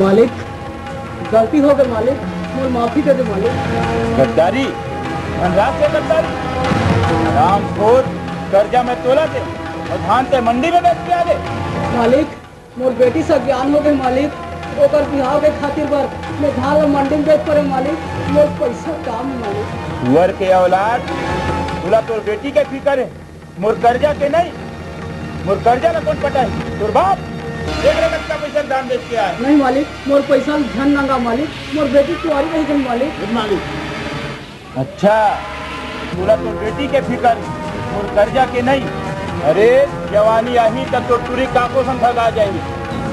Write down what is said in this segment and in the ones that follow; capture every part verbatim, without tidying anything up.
मालिक, गलती हो गई मालिक, मोर माफी दे दे मालिक। गद्दारी, धनराज से गद्दारी। हरामखोर, कर्जा मैं तोला दे अउ धान ते मंडी में बेच के आ दे। मालिक, मोर बेटी से ज्ञान हो गए मालिक, ओकर बिहाव के खातिर बर मैं धान ला मंडी में बेच परे मालिक, मोर पैसा काम मालिक। सुअर के औलाद, तोला तोर बेटी के फिकर है, मोर कर्जा के नहीं। मोर कर्जा ला कौन पटाही? तोर बाप। देख रे, कतका पैसा धान बेच के आए। नहीं मालिक, मोर पैसा झन नंगा मालिक, मोर बेटी कुंवारी रही गई मालिक। अच्छा, तोला तोर बेटी के फिकर, मोर कर्जा के नहीं। अरे, जवानी आही तब तो टूरी काको संग भगा जाही।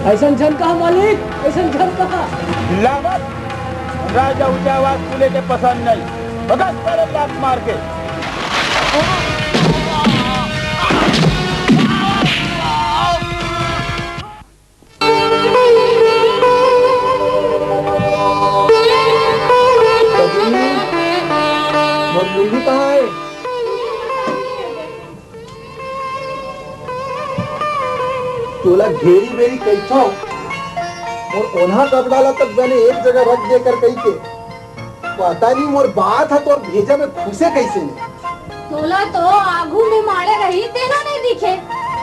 ऐसन झन कहा मालिक, ऐसन झन कहा। चिल्ला मत, हमरा ऊंचा आवाज सुने के पसंद नहीं। भगा सारे लात मार के। मोर लुंगी कहाँ है? तोला घेरी बेरी कहिथव, मोर ओन्हा कपड़ा ला तक बने एक जगह रख दे कर कहिके। पता नहीं मोर बात ह तोर भेजा में घुसे कैसे नहीं। तोला तो आगू में माड़े रही, तेला नहीं दिखे।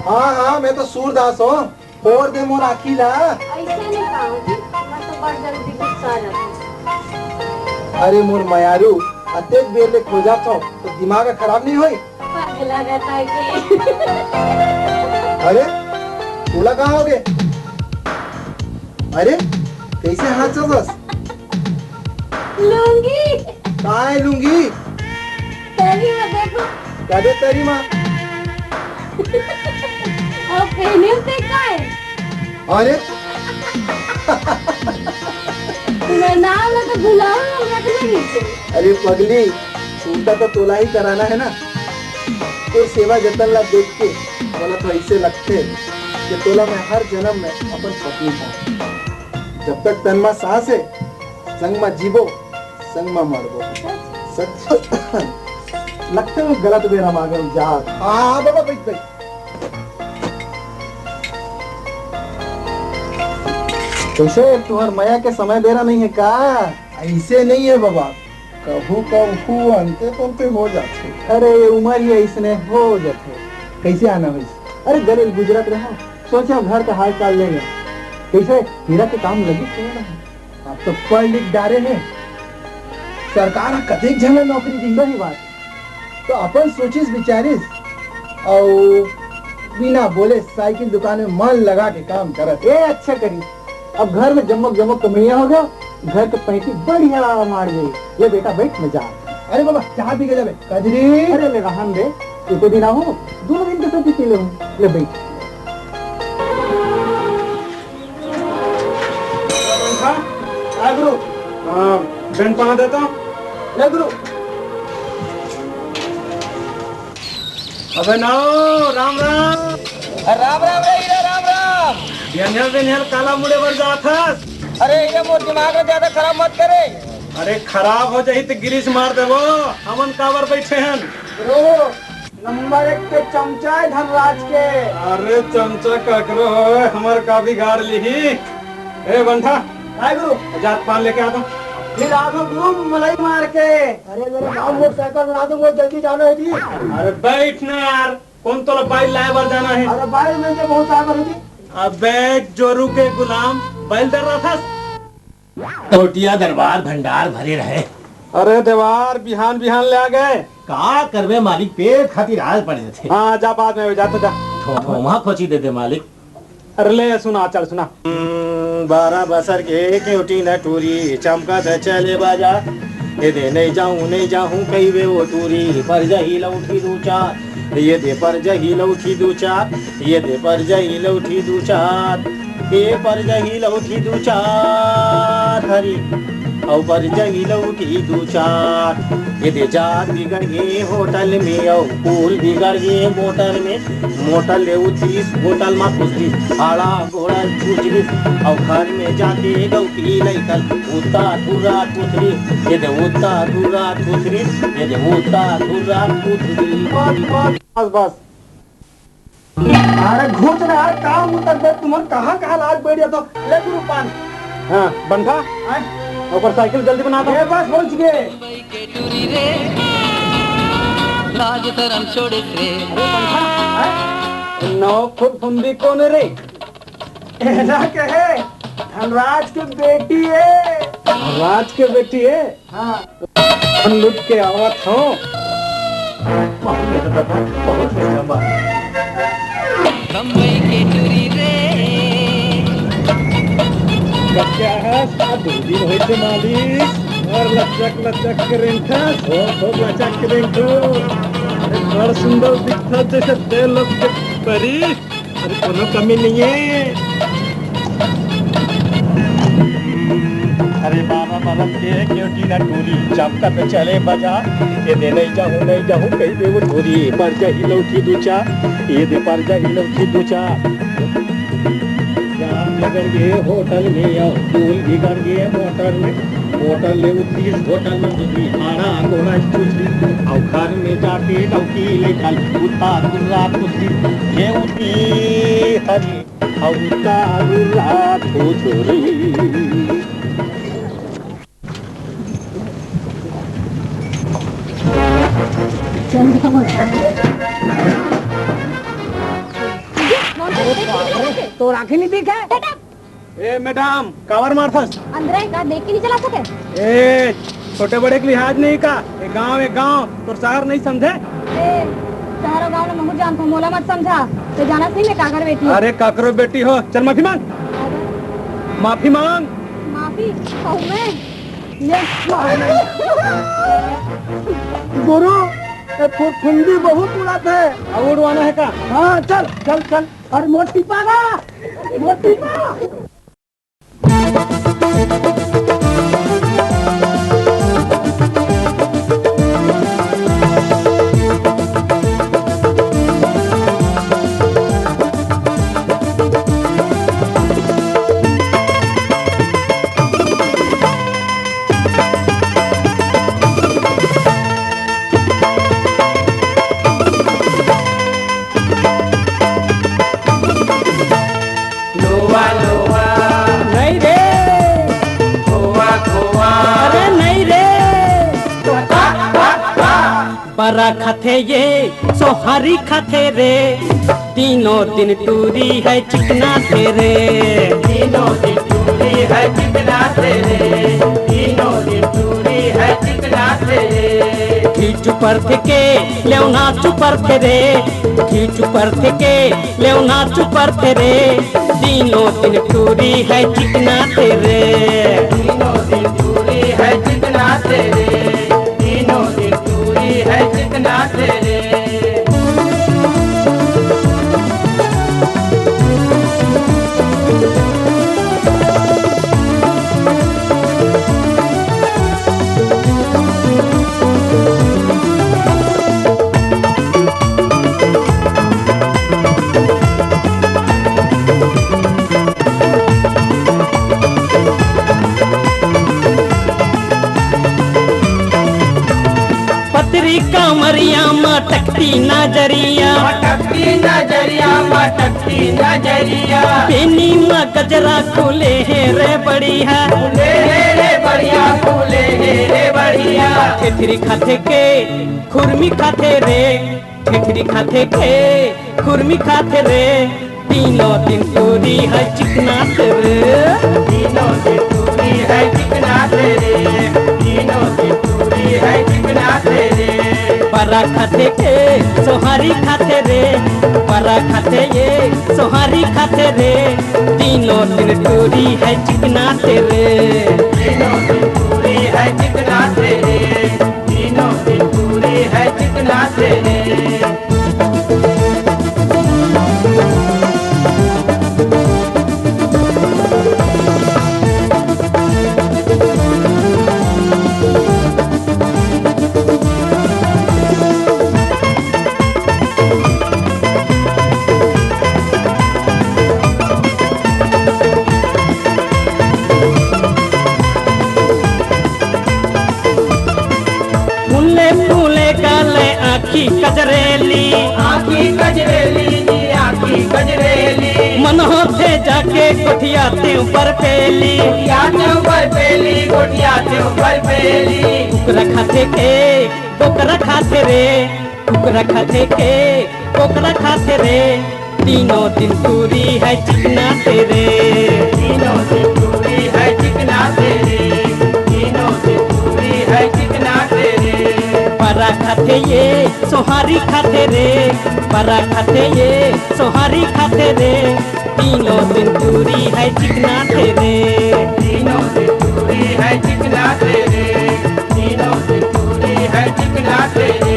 हाँ, हाँ, मैं तो सूरदास हूँ। फोड़ दे मोर आँखी ला। ऐसे नहीं कहो जी, मैं तो बड़ जल्दी गुस्सा आ जाती हूँ। अरे मोर मयारू, अतेक बेर ले खोजाथव, तो दिमाग खराब नहीं होई? पगला रहता है के। अरे, तोला कहाँ हो गए? अरे, कैसे हाथ चलस? लुंगी। काय लुंगी? तरी में देखो। कदे तरी मा? अब पहने से काय? अरे। मैं नाम ला तो भुलाओ, हम रख लेंगे। अरे पगली, सूता तो तोला ही कराना है ना। तोर सेवा जतन ला देख के मोला तो ऐसे लगथे कि तोला मैं हर जन्म में अपन पत्नी पाऊं। जब तक तन मा सांस है, संग मा जीबो, संग मा मरबो। सच। लगथे वो गलत बेरा मा आ गए जात। हाँ, हाँ, बाबा, बैठ, बैठ। कैसे, तुम्हार मया के समय बेरा नहीं है का? ऐसे नहीं है बाबा, कभू कभू अंते पंते हो जाथे। अरे, ये उम्र ही ऐसने हो जाथे। कैसे आना होइस? अरे, गले गुजरत रहा, सोचा घर का हाल चाल लेंगे। कैसे, हीरा के काम लगी कौन है? आप तो पढ़ लिख डारे हैं, सरकार ह कतेक झन ला नौकरी दी। सही बात। तो अपन सोचिस विचारिस अउ बिना बोले साइकिल दुकान में मन लगा के काम करत। ए, अच्छा करी। अब घर में जम्मो जम्मो कमैया हो गया, घर के पैंती बढ़िया मार गई। ले बेटा, बैठ, मैं जा। अरे बाबा, चाय पी के जाबे। कजरी। अरे ले, रहन दे, एको दिन आहू, दोनों दिन के साथ ही पी ले हूँ। ले बैठ। हाँ, गुरु। हाँ, बेन पा देता। ले गुरु। अबे नाऊ, राम राम। राम राम रे हीरा, राम राम। बेनिया बेनिया काला मुड़े बर जात हस। अरे हीरा, मोर दिमाग ला ज्यादा खराब मत करे। अरे खराब हो जाही त गिरीस मार देबो। हमन काबर बैठे हन? गुरु, नंबर एक के चमचा है धनराज के। अरे चमचा ककरो होय, हमर का बिगाड़ लिही? ए बंठा, काय गुरु? जात पान लेके आ तो। फिर आ गो गुरु मलाई मार के। अरे मेरे गांव मोटरसाइकिल बना दो, मुझे जल्दी जाना है जी। अरे बैठ ना यार, कौन तोला बाइल लाए बर जाना है? अरे बाइल में के बहुत आगर है जी। अबे जोरू के गुलाम, बाइल दर रहा था। कोटिया दरबार भंडार भरे रहे। अरे देवार, बिहान बिहान ले आ गए। का करबे मालिक, पेट खातिर आल पड़े थे। हाँ, जा बाद में, जा तो जा। थो-, थोमा खोची दे दे मालिक। अरे ले सुना, चल सुना। हम्म, बारह बसर के केवटी न टूरी, चमकत चले बाजा। ये दे नहीं जाऊं, नहीं जाऊं, कही वे वो टूरी, पर जही लौठी दू चार। ये दे पर जही लौठी दू चार। ये दे पर जही लौठी दू चार, ये पर जही लौठी दू चार, हरी, अउ पर जही लौठी दू चार। ये दे जात बिगड़ गे होटल में, अउ फूल बिगड़ गे मोटर में। मोटर ले उतरिस, होटल मा घुसरिस, आड़ा गोड़ा घुसरिस, अउ घर में जाके गौती लइकन उत्ता ठुर्रा ठुसरिस। ये दे उत्ता ठुर्रा ठुसरिस, ये दे उत्ता ठुर्रा ठुसरिस। बस, बस। अरे घुस रहा है, काम उतर बे, तुमन कहाँ, कहाँ लाग बैठ जाता? ले गुरु पान। हाँ, बंठा, आय। ओकर साइकिल जल्दी बना दो। ये बस पहुंच गए। बम्बई के टूरी रे, लाज शरम छोड़े रे। अरे बंठा, आय। नौ फुट फुंदी कौन रे? एला कहे, धनराज के बेटी है। धनराज के बेटी है? हाँ। हम लुट के आवत हो। बहुत मीठा दादा, बहुत मीठा बा। बम्बई के टूरी रे। कब क्या है? सात दिन होई थे मालिक। और लचक लचक के रेंगथस, हो, हो, लचक के रेंगथो। अरे, बड़ सुंदर दिखत जैसे तेल लोग के परी। अरे कोनो कमी नहीं है। अरे बारह बरस के क्यूटी ना टूरी, चमकत चले बाजार। ये दे नहीं जाहूँ, नहीं जाहूँ, कही दे वो टूरी। पर जा इलौठी दूचा, ये दे पर जा इलौठी दूचा। जाम बिगड़ गए होटल में, और फूल बिगड़ गए मोटर में। होटल ले उतरीस, होटल में उतरी, हाड़ा गोड़ा चुसरी, अउ घर में जाके डौकी ले चल, कुत्ता कुर्रा कुतरी, ये उतरी हरी, अउ कुत्ता कुर्रा कुतरी। तो राखी नहीं दिखे? ए मैडम, कावर मारथस? अंधरा है का, देख के नहीं चला सके? ए, छोटे बड़े के लिहाज नहीं का? ए गांव, ए गांव, तोर शहर नहीं समझे? ए, शहर और गांव ना महूं जानथों, मोला मत समझा। ते जानस नहीं मैं काकर बेटी हूँ। अरे काकरो बेटी हो, चल माफी मांग। अरे। माफी मांग। माफी? कहूँ मैं? ले। गुरु, ये फुरफुंदी बहुत उड़ात है। अब उड़वाना है का? हाँ, चल, चल, चल। अरे मोटी पागा, मोटी पागा। लोवा, लोवा। नहीं रे। खोवा, खोवा। अरे नहीं रे। बरा खाथे ये, सोहारी खाथे रे, तीनों दिन टूरी है चिकना थे रे। तीनों दिन टूरी है चिकना थे रे, तीनों दिन टूरी है चिकना थे रे। खींचू पर थे के, लेवना चुपर थे रे, खींचू पर थे के, लेवना चुपर थे रे, तीनों दिन टूरी है चिकना थे रे। तीनों दिन टूरी है चिकना थे रे, तीनों दिन टूरी है चिकना थे रे। पतरी कमरिया मटकती नजरिया, मटकती नजरिया, मटकती नजरिया। पेनी म गजरा खुले हे रे बढ़िया, खुले हे रे बढ़िया, खुले हे रे बढ़िया। ठेठरी खाथे के, खुरमी खाथे रे, ठेठरी खाथे के, खुरमी खाथे रे, तीनों दिन टूरी है चिकना थे रे। तीनों दिन टूरी है चिकना थे रे, तीनों दिन टूरी है चिकना थे रे। बरा खाथे के, सोहारी खाथे रे, बरा खाथे ये, सोहारी खाथे रे, तीनों दिन टूरी है चिकना थे रे। तीनों दिन टूरी है चिकना थे रे, तीनों दिन टूरी है चिकना थे रे। हे जाके गोठिया तें बर पेली। गोठिया तें बर पेली, गोठिया तें बर पेली। कुकरा खाथे के, बोकरा खाथे रे। कुकरा खाथे के, बोकरा खाथे रे। तीनों दिन टूरी हे चिकनाथे रे। तीनों दिन टूरी हे चिकनाथे रे। तीनों दिन टूरी हे चिकनाथे रे। परा खाथे ये, सोहारी खाथे रे। परा खाथे ये, सोहारी खाथे रे। तीनों दिन टूरी हे चिकनाथे रे। तीनों दिन टूरी हे चिकनाथे रे। तीनों दिन टूरी हे चिकनाथे रे।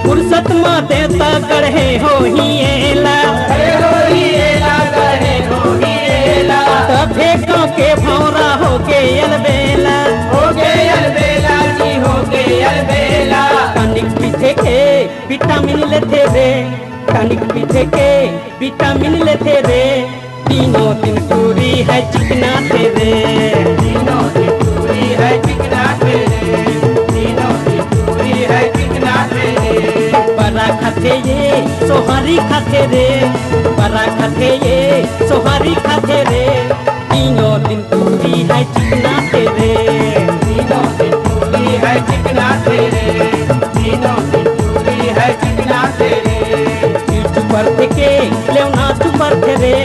फुरसत म देवता गढ़े होही एला। गढ़े होही एला, गढ़े होही एला। तभे गाँव के भौंरा होगे अलबेला। होगे अलबेला जी, होगे अलबेला। टॉनिक पीथे के विटामिन लेथे रे। टॉनिक पीथे के विटामिन लेथे रे। तीनों दिन टूरी हे चिकनाथे रे। तीनों दिन टूरी हे चिकनाथे रे। तीनों दिन टूरी हे चिकनाथे रे। परा खाथे ये, सोहारी खाथे रे। परा खाथे ये, सोहारी खाथे रे। तीनों दिन टूरी हे चिकनाथे रे। तीनों दिन टूरी हे चिकनाथे रे। तीनों दिन टूरी हे चिकनाथे रे। पीठ पर के लेवना चुपरथे रे।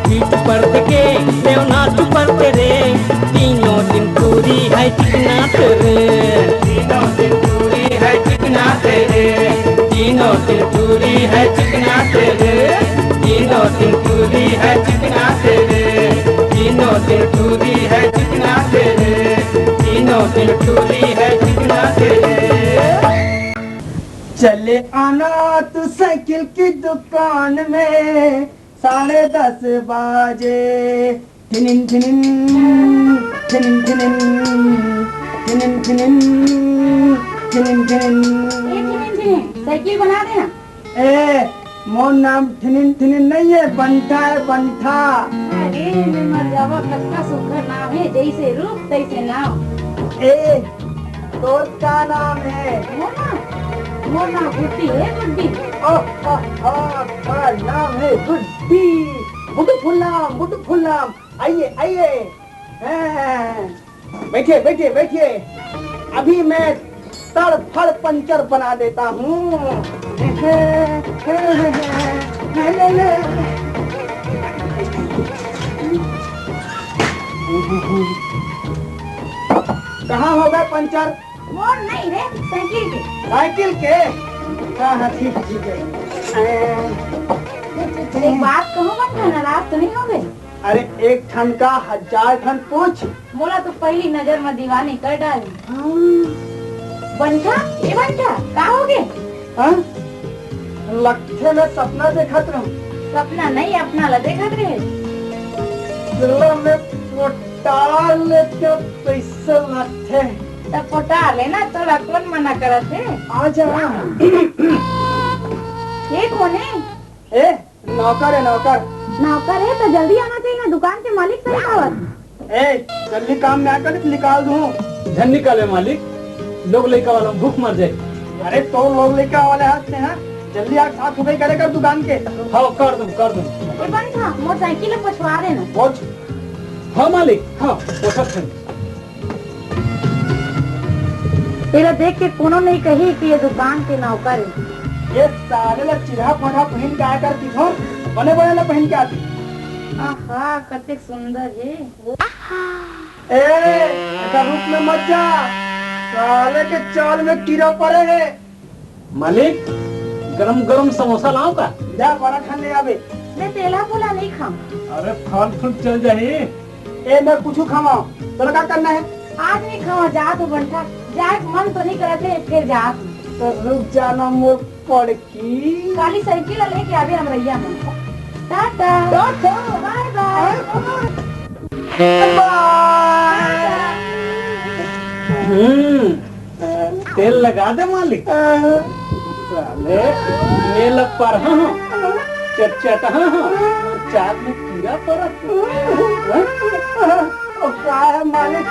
पीठ पर के लेवना चुपरथे रे। तीनों दिन टूरी हे चिकनाथे रे। तीनों दिन टूरी हे चिकनाथे रे। तीनों दिन टूरी हे चिकनाथे रे। तीनों दिन टूरी हे चिकनाथे रे। तीनों दिन टूरी हे चिकनाथे रे। तीनों दिन टूरी हे चिकनाथे रे। चले आना तू साइकिल की दुकान में साढ़े दस बजे। ठिनिन ठिनिन, ठिनिन ठिनिन, ठिनिन ठिनिन, ठिनिन ठिनिन। ए ठिनिन ठिनिन, साइकिल बना देना। ए, मोर नाम ठिनिन ठिनिन नहीं है, बंठा है, बंठा। अरे, मैं मर जावा, कतका सुघर नाम है, जैसे रूप तैसे नाम। ए, तोर का नाम है? मोर नाम, मोर नाम गुड्डी है, गुड्डी। ओ, ओ, ओ, तोर नाम है गुड्डी। बुड्ढू फुल्लाम, बुड्ढू फुल्लाम, आइए, आइए। हैं, बैठिए, बैठिए, बैठिए। अभी मैं तड़ फड़ पंचर बना देता हूँ। कहाँ हो गए पंचर? मोर नहीं रे, साइकिल के। साइकिल के? हाँ, हाँ, ठीक, ठीक है। एक बात कहूँ बंठा, नाराज तो नहीं होगे? अरे, एक ठन का हजार ठन पूछ। मोला तो पहली नजर में दीवानी कर डाली। हाँ। बंठा, ए बंठा, का होगे? हाँ? लगथे मैं सपना देखत रहूं। सपना नहीं, अपना ला देखत रहे। चलो, मैं पोटार लेते, पैसा लगथे। तब पोटार लेना, तोला कौन मना करत है? आ जा। ये कौन है? ए, नौकर है, नौकर। नौकर है तो जल्दी आना चाहिए ना, दुकान के मालिक सही आवत। ए, जल्दी काम में आकर निकाल दूं। झन निकाले मालिक, लोग लइका वाला भूख मर जाए। अरे तो लोग लइका वाले हाथ से हैं, जल्दी आके साफ सफाई करे कर दुकान के। हाँ, कर दूं, कर दूं। ए बंठा, मोटरसाइकिल ला पोछवा देना। पोछ। हाँ मालिक, हाँ, पोछत हन। एला देख के कोनो नहीं कही कि ये दुकान के नौकर है। ये साले ला चिरहा फोड़ा पहन के आया कर किथों, बने बने ला पहन के आती। आहा, कतेक सुंदर है। ए, एकर रूप में मत जा, साले के चाल में कीड़ा पड़े है। मालिक, गरम गरम समोसा लाओ का? जा, बड़ा खान ले आवे। मैं तेला फूला नहीं खाऊं। अरे, फल फूल चल जाही। ए, मैं कुछ खावा, तोला का करना है? आज नहीं खावा, जा तू बंठा, जाए के मन तो नहीं करत है, फिर जा तू। तो रुक जाना मोर पड़की। काली साइकिल लेके आवे हमरैया मन। टाटा। टाटा। बाय बाय। बाय। हम्म, तेल लगा दे मालिक। साले, ये लग पर हाँ, हाँ, चट चट हाँ, हाँ, चार में कीड़ा परत। हाँ? ओ का हे मालिक,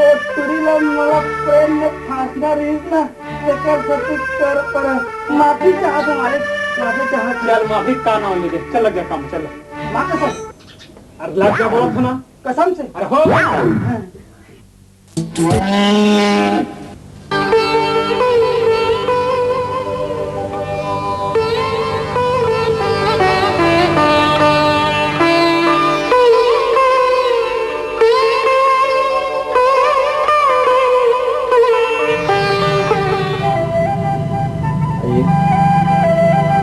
ओ टुरी ला मोला प्रेम में फांसना रहिस ना, एकर सेती कर पर माफी चाहत हूँ मालिक, माफी चाहत हूँ। चल माफी का नाम ले दे, चल लग जा काम, चल। माँ कसम। अरे लग जा बोलत हूँ ना। कसम से। अरे हो गया। हाँ।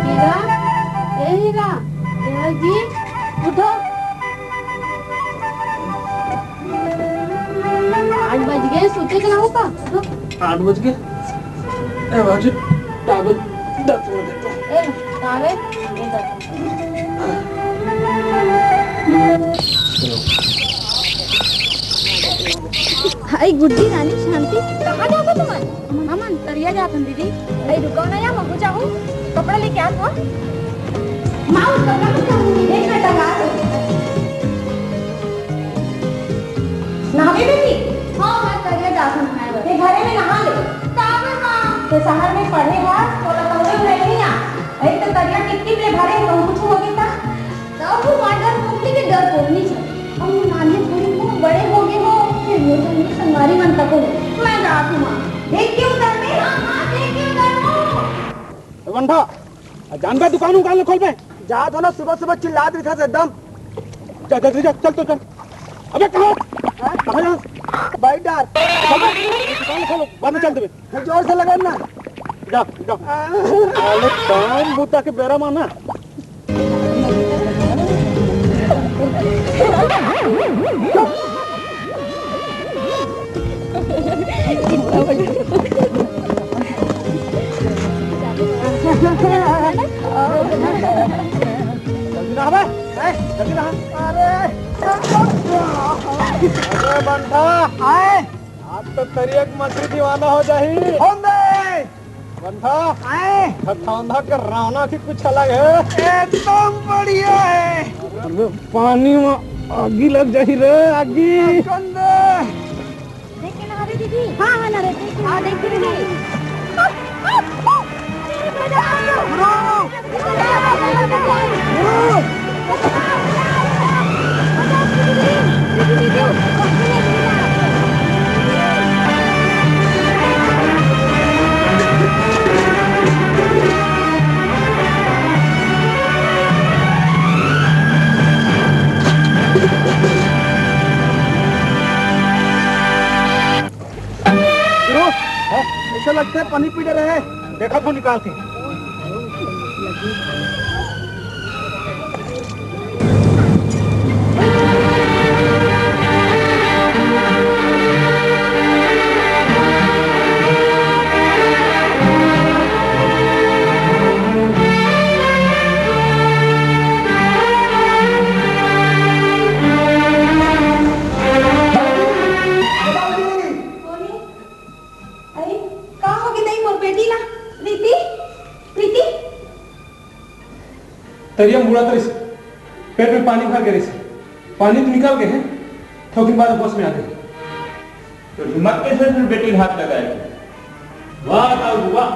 हीरा, ए हीरा, देवर जी, उठो। आठ बज गए, सोते के ना होगा। आठ बज गए। ए बाजी, टावल दे तो। ए, टावल दे दो। हाय गुड्डी रानी शांति, कहाँ जाता तुमन? हमन तरिया जाथन दीदी। अरे रुको ना यार, महू जाहूँ, कपड़ा लेके आत हँव। माँ, उस कपड़ा को क्या हुई? देख ना, टंगा दो। नहाबे बेटी? हाँ, मैं तरिया जात हँव नहाए बर। ते घरे में नहा ले। काबर माँ? ते शहर में पढ़े हस, तोला तौरे उरे नइ आ। अरे तो तरिया टिप टिप ले भरे हे, कहूँ कुछ होगे ता? तब वो मार डरपोक नहीं के डरपोक नहीं चाहिए। अब वो नानी थोड़ी बहुत बड़े हो गए हो, फिर वो तो नहीं संगवारी मन तको। मैं जात हूँ माँ। देख के उतर में, हाँ, हाँ, देख के उतर में। ए बंठा, आ जान बे दुकान उकान ल खोल बे। जात हँव ना, सुबह सुबह चिल्लात रहिथस एकदम। जा, जा, जा, चल, चल, चल। अबे कहाँ? हाँ? कहाँ जा? बाइट डार। चल बे, दुकान ल खोल, बाद में चल देबे। जोर से लगा ना। जा, जा। साले काम बूता के बेरा मा ना। जल्दी नहा बे, हैं? जल्दी नहा। अरे, अरे बंठा, आए। आज तो तरिया के मछली दीवाना हो जाही। होंदे। बंठा, आए। ठठौंधा के रौनक ही कुछ अलग हे। एकदम बढ़िया हे। अरे, पानी में आगी लग जाही रे, आगी। कंदे। देख के नहा रे दीदी। हाँ, हाँ, नहा रे, देख के हाँ, देख के नहा रे। गुरु, हाँ? ऐसा लगता है पानी पी रहे हैं। देखा तो निकाल के। अरे, का हो गे दाई मोर बेटी ला? प्रीति, प्रीति। तरिया म बूड़त रहिस, पेट में पानी भर गे रहिस, पानी तो निकल गे हे, थोकिन बाद होश में आ गे। तो हिम्मत कैसे फिर बेटी ल हाथ लगाए? वाह दाऊ वाह,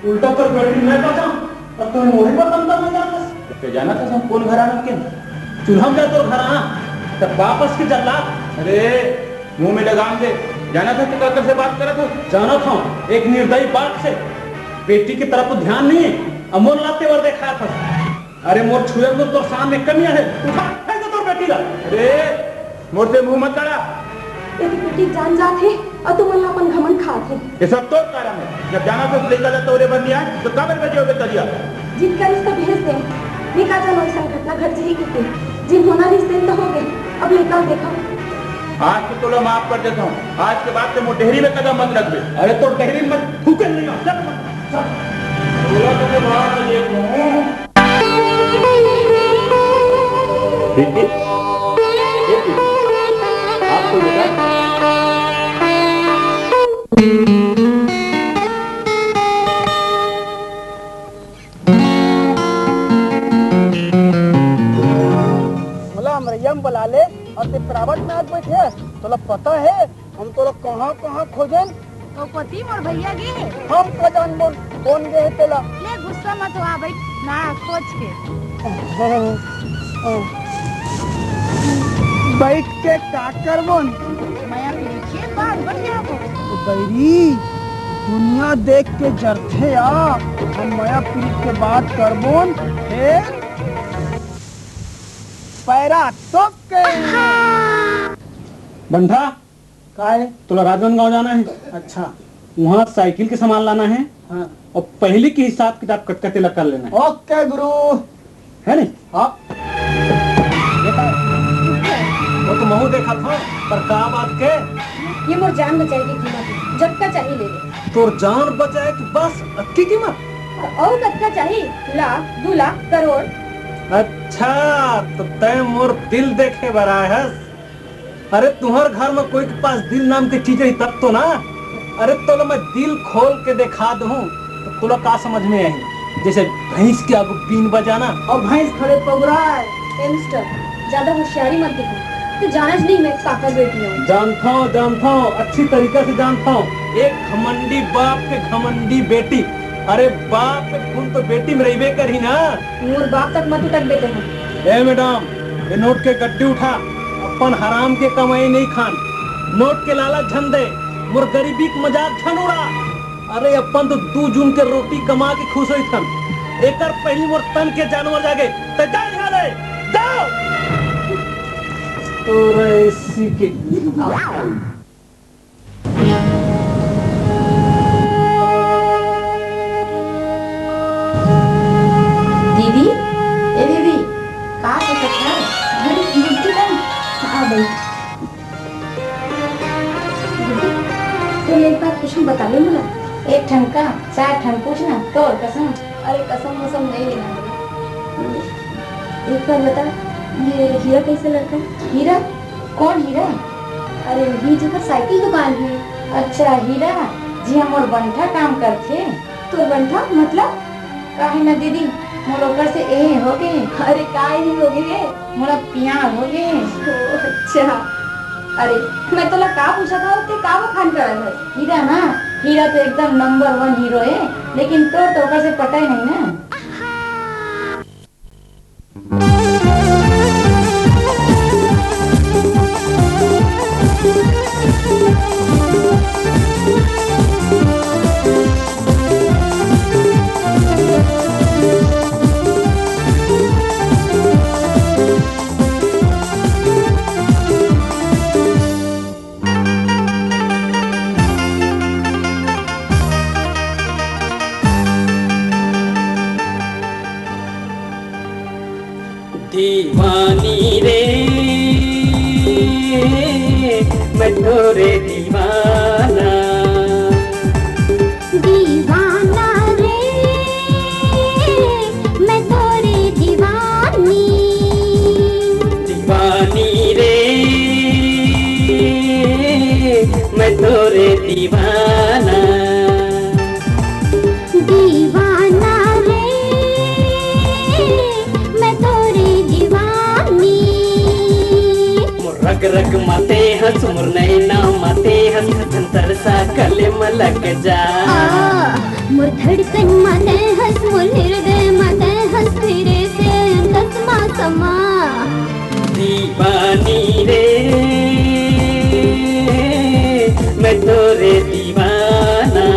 उल्टा तोर बेटी मैं बचाऊं, अब तोर मोही पर तमता मैं जाता। तो जाना था हम कौन घर आना के? चूल्हा में जा तोर घर आना, तब वापस के जल्लाद। अरे, मुंह में लगाम दे। जाना था तू काकर से बात करत हो? जाना था, एक निर्दयी बाप से। बेटी की तरफ तो ध्यान नहीं है, अमोल लाते वर देखा था। अरे मोर छुए में तोर सामने कमी है, उठा, फेंक दे तोर बेटी ला। अरे, मोर से मुंह मत लड़ा। यदि बेटी जान जात हे, अउ तुमन ला अपन घमंड खात हे। ये सब तोर कारण है। जब जाना था लइका ला तोरे बर नइ आए, तो काबर भेजे होबे तरिया? जिद करिस त भेज दे। मैं का जानो अइसन घटना घट जाही कहिके। जेन होना रहिस तेन त हो गे। अब लइका देखो। आज तो तोला माफ कर देता हूँ। आज के बाद से मोर डेहरी में कदम मत रखबे। अरे तोर डेहरी में थूके नहीं आ। चल, चल। तोला तो मैं मार नहीं देता हूँ। प्रीति, ए प्रीति, आप तो बेटा। हमरैया में बला ले अउ ते private में आज बइठे हस। तोला पता हे हम तोला कहाँ-कहाँ खोजेन? कौपती मोर भैया गे हे। हम का जानबोन कोन गे हे तेला। ले गुस्सा मत हो, आ बइठ ना खोज के। बइठ के का करबोन? मया पीरित के बात बतियाबो। बइरी, दुनिया देख के जरथे आ, हम मया पीरित के बात करबोन, फेर पैरा टोक के। बंठा, काय? तोला राजनांदगांव जाना हे। अच्छा। वहाँ साइकिल के सामान लाना हे। हाँ। अउ पहिली के हिसाब किताब कतका तेला कर लेना हे। OK गुरु। हे नहीं? हाँ। देखा? वो तो महूँ देखत हँव, पर का बात के? ये मोर जान बचाए के कीमत हे, जतका चाही ले ले। तोर जान बचाए के बस अतकी कीमत? अउ कतका चाही? लाख, दू लाख, करोड़। अच्छा, तो तैं मोर दिल देखे बर आए हस? अरे, तुँहर घर में कोई के पास दिल नाम के चीज रही तब तो ना। अरे, तोला मैं दिल खोल के देखा दूँ, तो तोला का समझ में आही? जैसे भैंस के आगू बीन बजाना। अउ भैंस खड़े पगुराए। ए मिस्टर, ज्यादा होशियारी मत दिखा। तू जानस नहीं मैं काकर बेटी हँव। जानथँव, जानथँव, अच्छी तरीका से जानथँव। एक घमंडी बाप के घमंडी बेटी। अरे, बाप के खून तो बेटी में रहिबे करही ना। मोर बाप तक मत उटक बेटे हैं। ए मैडम, ये नोट के गड्डी उठा, अपन हराम के कमाई नहीं खान, नोट के लालच झन दे, मोर गरीबी के मजाक झन उड़ा। अरे अपन तो दू जून के रोटी कमा के खुश होइथन, एकर पहिली मोर तन के जानवर जागे, ते जा यहाँ ले, जा। तो रे इसी के दीदी, ए दीदी, का सोचत हस? अरे, गुड्डी बहन, आ गई। गुड्डी, तू एक बात कुछ बताबे मोला? एक ठन का, चार ठन पूछ ना, तोर कसम। अरे, कसम वसम नहीं लेना। एक बार बता, ये हीरा कैसे लड़का है? हीरा? कौन हीरा? अरे, वही जेकर साइकिल दुकान है। अच्छा, हीरा जी, हमर बंठा काम करथे। तोर बंठा? मतलब? काहे ना दीदी, मोर ओकर से एहे हो गे। अरे, का एहे हो गे रे? मोला प्यार हो गे। ओ, अच्छा। अरे, मैं तोला का पूछत हँव, ते का बखान करत हस? हीरा ना, हीरा तो एकदम नंबर वन हीरो है, लेकिन तोर तो ओकर से पटय नहीं ना। दीवानी रे, मैं तोरे दीवाना। दीवाना रे, मैं तोरे दीवानी। दीवानी रे, मैं तोरे दीवाना। दीवाना रे, मैं तोरे दीवानी। मोर रग रग माते हस, मोर नैना माते हस, जंतर सा गले में लग जा। आ, मोर धड़कन माते हस, मोर हृदय माते हस, तेरे से चश्मा समा। दीवानी रे, मैं तोरे दीवाना।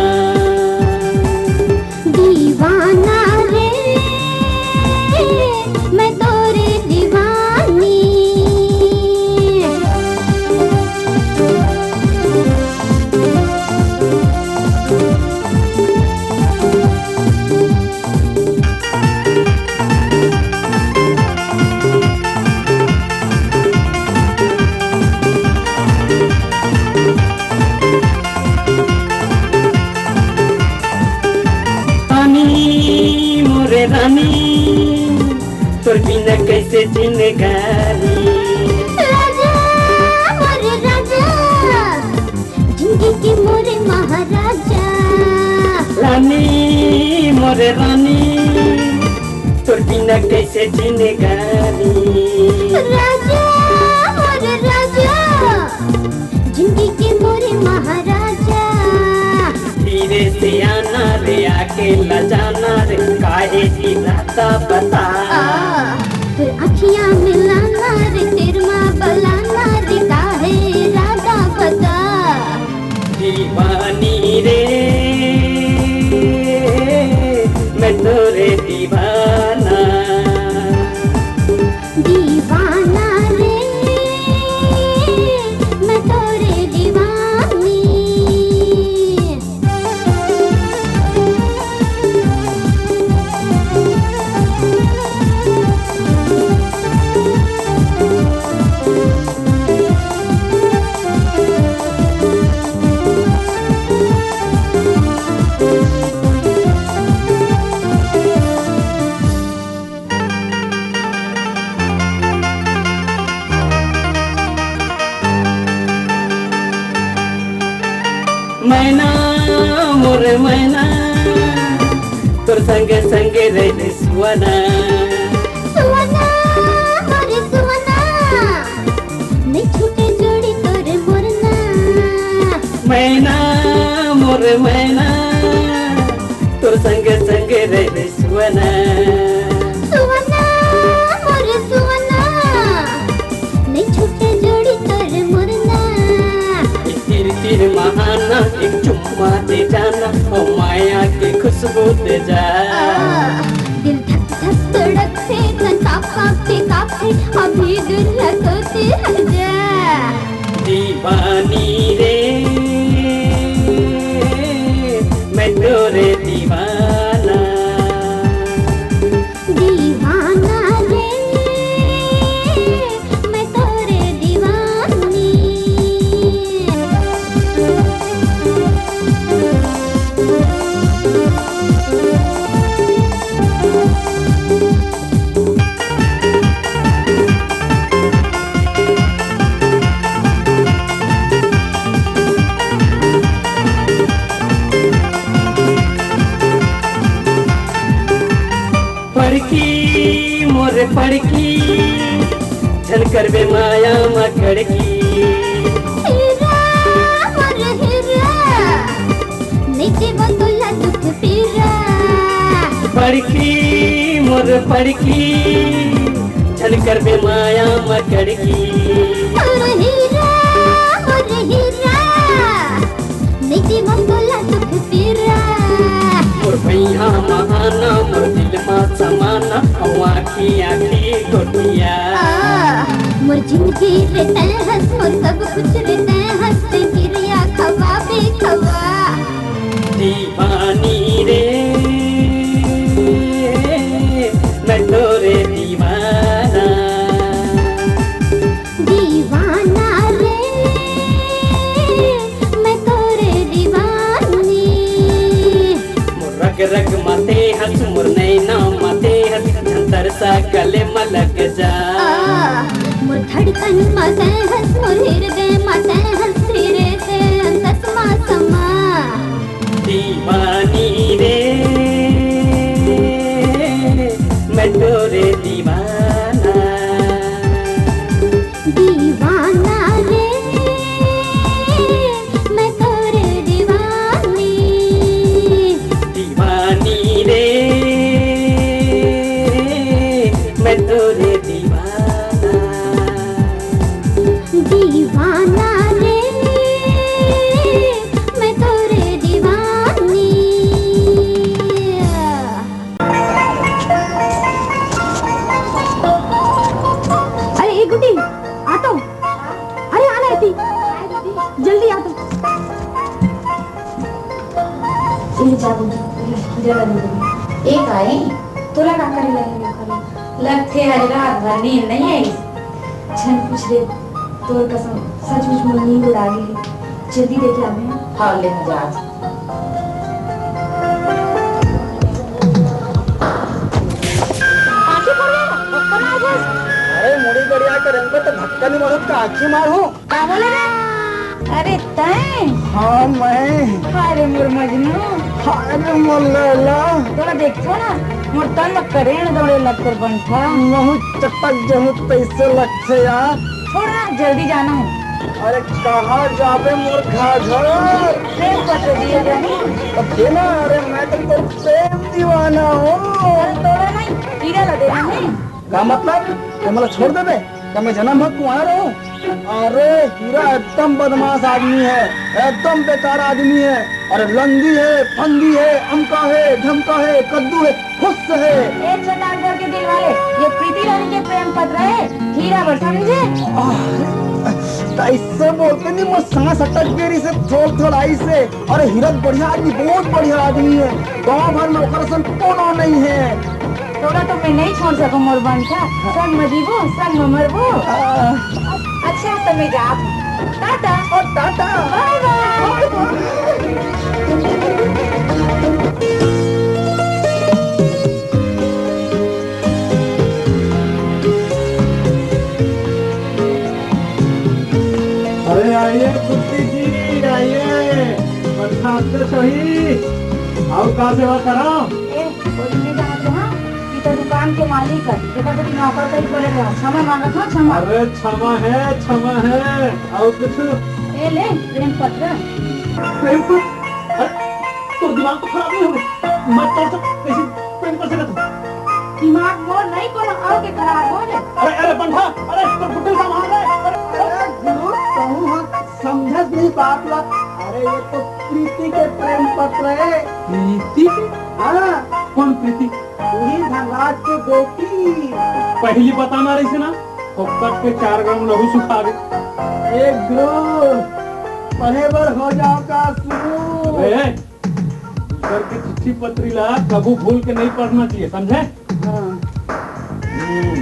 दीवाना रे, मैं तोरे दीवानी। रानी, मोरे रानी, तोर बिना कैसे जिनगानी? राजा, मोरे राजा, जिंदगी के मोरे महाराजा। रानी, मोरे रानी, तोर बिना कैसे जिनगानी? राजा, दीवाना रे, मैं तोरे दीवानी। मैना, मोर मैना, तोर संगे संगे रहिथे सुअना। सुअना, मोर सुअना, नइ छूटे जोड़ी तोर मोर ना। मैना, मोर मैना, तोर संगे संगे रहिथे सुअना। सुअना, मोर सुअना, नइ छूटे जोड़ी तोर मोर ना। एक तीर तीर महाना, एक चुम्मा दे जाना, ओ माया के खुशबू दे जा। आ, दिल धक धक धड़कथे, तन कांप कांप के कांपथे, अभी दूर ला सोचे रह जा। दीवानी रे, मैं तोरे दीवाना। दीवाना रे, मैं तोरे दीवानी। पड़की, मोर पड़की, झन करबे माया म कड़की। हीरा, मोर हीरा, नइ देबो तोला दुख पीरा। पड़की, मोर पड़की, झन करबे माया म कड़की। मोर हीरा, मोर हीरा, नइ देबो तोला दुख पीरा। मोर भैया महाना, मोर दिल मा समाना, अउ आँखी आँखी गोठिया। आ, मोर जिंदगी रे तैं हस, मोर सब कुछ रे तैं हस, तैं किरिया खवाबे खवा। दीवानी रे, मैं तोरे दीवाना। दीवाना रे, मैं तोरे दीवानी। मोर रग रग म तैं हस, मोर नैना म तैं हस, झन तरसा गले म लग जा। आ, मोर धड़कन म तैं हस, मोर हृदय म तैं हस, धीरे से अंतस म समा। दीवानी रे, मैं तोरे दीवाना। दीवाना रे, मैं तोरे दीवानी। दीवानी रे, मैं तोरे दीवाना। दीवाना रे, मैं तोरे दीवानी। अरे, ए गुड्डी, आ तो। अरे, आ ना एती। जल्दी आ तो। इले जा गुड्डी, इले, इले ला दे दे। ए काय? तोला का करे ला हे? लगथे आज रात भर नींद नइ आइस। झन पूछ रे, तोर कसम, सचमुच मोर नींद उड़ा गे हे। जल्दी देख लाबे। हाँ, ले जा। आँखी फोड़ दे, धक्का मार दे। अरे, मुड़ी गड़िया के रंग पे तो धक्का नहीं मारो, तो आँखी मार हो। का बोले रे? अरे तैं? हाँ, मैं। अरे मोर मजनू। अरे मोर लैला। तोला देखथों ना, मोर तन म करेंट दौड़े लगथे बंठा। महूँ चटक जहूँ तइसे लगथे यार। छोड़ ना, जल्दी जाना हे। अरे कहाँ जाबे मोर घाघर? प्रेम पत्र दिए जाही। अब देना, अरे मैं तो तोर प्रेम दीवाना हूँ। अरे तोला नहीं, हीरा ला देना हे। का मतलब? तैं मोला छोड़ देबे? का मैं जनम भर कुंवारा रहूं? अरे, हीरा एकदम बदमाश आदमी है, एकदम बेकार आदमी है। अरे, लंदी है, फंदी है, अमका है, ढमका है, कद्दू है, फुस है। ए, शैतान घर के दिल वाले, ये प्रीति रानी के प्रेम पत्र है, हीरा बर, समझे? आह, त अइसे बोलते नहीं, मोर सांस अटक गे रहिसे थोड़ थोड़ाई से। अरे, हीरा बढ़िया आदमी, बहुत बढ़िया आदमी है, गांव भर में ओकर असन कोनो नहीं है। तोला तो मैं नहीं छोड़ सकूं मोर बंठा। संग में जीबो, संग में मरबो। आ। अच्छा, तो मैं जात हूं। टाटा। और टाटा। बाय बाय। अरे आइए गुड्डी जी, आइए। बंठा आपके सही। आओ, का सेवा करा? ए, बोली नहीं जाना तो, हाँ? ई तो दुकान के मालिक है, जेकर तो नौकर कहीं पड़े रहा। क्षमा मांगत हूँ, क्षमा। अरे, क्षमा है, क्षमा है। और कुछ? ए ले, प्रेम पत्र। प्रेम पत्र? अरे, तो दिमाग तो खराब नहीं हो गया? मैं तो सब कैसे प्रेम कर सकता हूँ? दिमाग मोर नहीं, कोनो और के खराब हो जाए। अरे, अरे, बंठा, अरे, तो गुड्डी का मार रहा है। अरे, अरे, गुरु, कहूँ हम समझत नहीं बात ला। अरे, ये तो प्रीति के प्रेम पत्र है। प्रीति के? हाँ। कौन प्रीति? वही धनराज के बेटी। पहली बताना रहिसे ना, फोकट के चार ग्राम लहू सुखा दे। ए गुरु, पढ़े बर हो जाओ का शुरू? अरे, दूसर के चिट्ठी पत्री ला कभू भूल के नहीं पढ़ना चाहिए, समझे? हाँ। हम्म,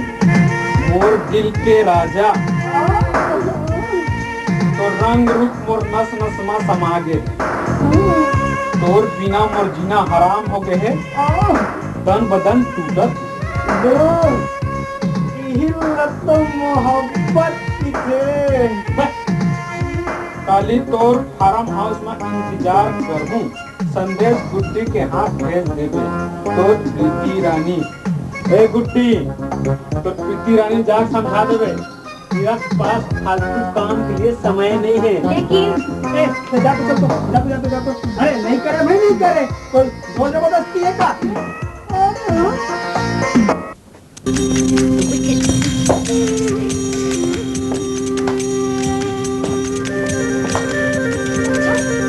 मोर दिल के राजा, तो रंग रूप मोर नस नस मा समा गे। तोर बिना मोर जीना हराम हो गए हे। तन बदन टूटत। इही ल तो मोहब्बत किथे। काली तोर फार्म हाउस में इंतजार करहूं, संदेश गुड्डी के हाथ भेज देबे। तोर प्रीति रानी। ए गुड्डी, तोर प्रीति रानी जाके समझा देबे। मेरा पास फालतू काम के लिए समय नहीं है। लेकिन ए, जा तो, जा तो, जा तो, जा तो। अरे, नहीं करे, मैं नहीं करे। कोई जोर जबरदस्ती है का? अच्छा,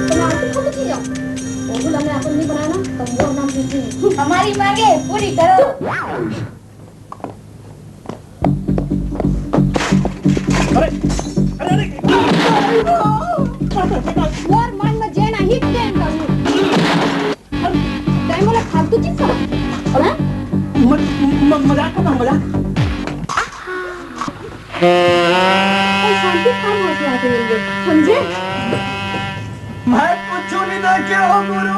तुम आरती कब की जाओ? वो बोला, मैं अपन नहीं बनाया ना, तो वो नाम दीजिए। हमारी मांगे पूरी करो। अरे, अरे, अरे। मोर मन में जे नहीं, तेन करूँ। तैं मोला फालतू चीज समझ, हाँ? म-, म-, मजाक करना, मजाक। कोई शांति फार्म हाउस में आके मिल गए, समझे? मैं कुछ नहीं देखे हो गुरु।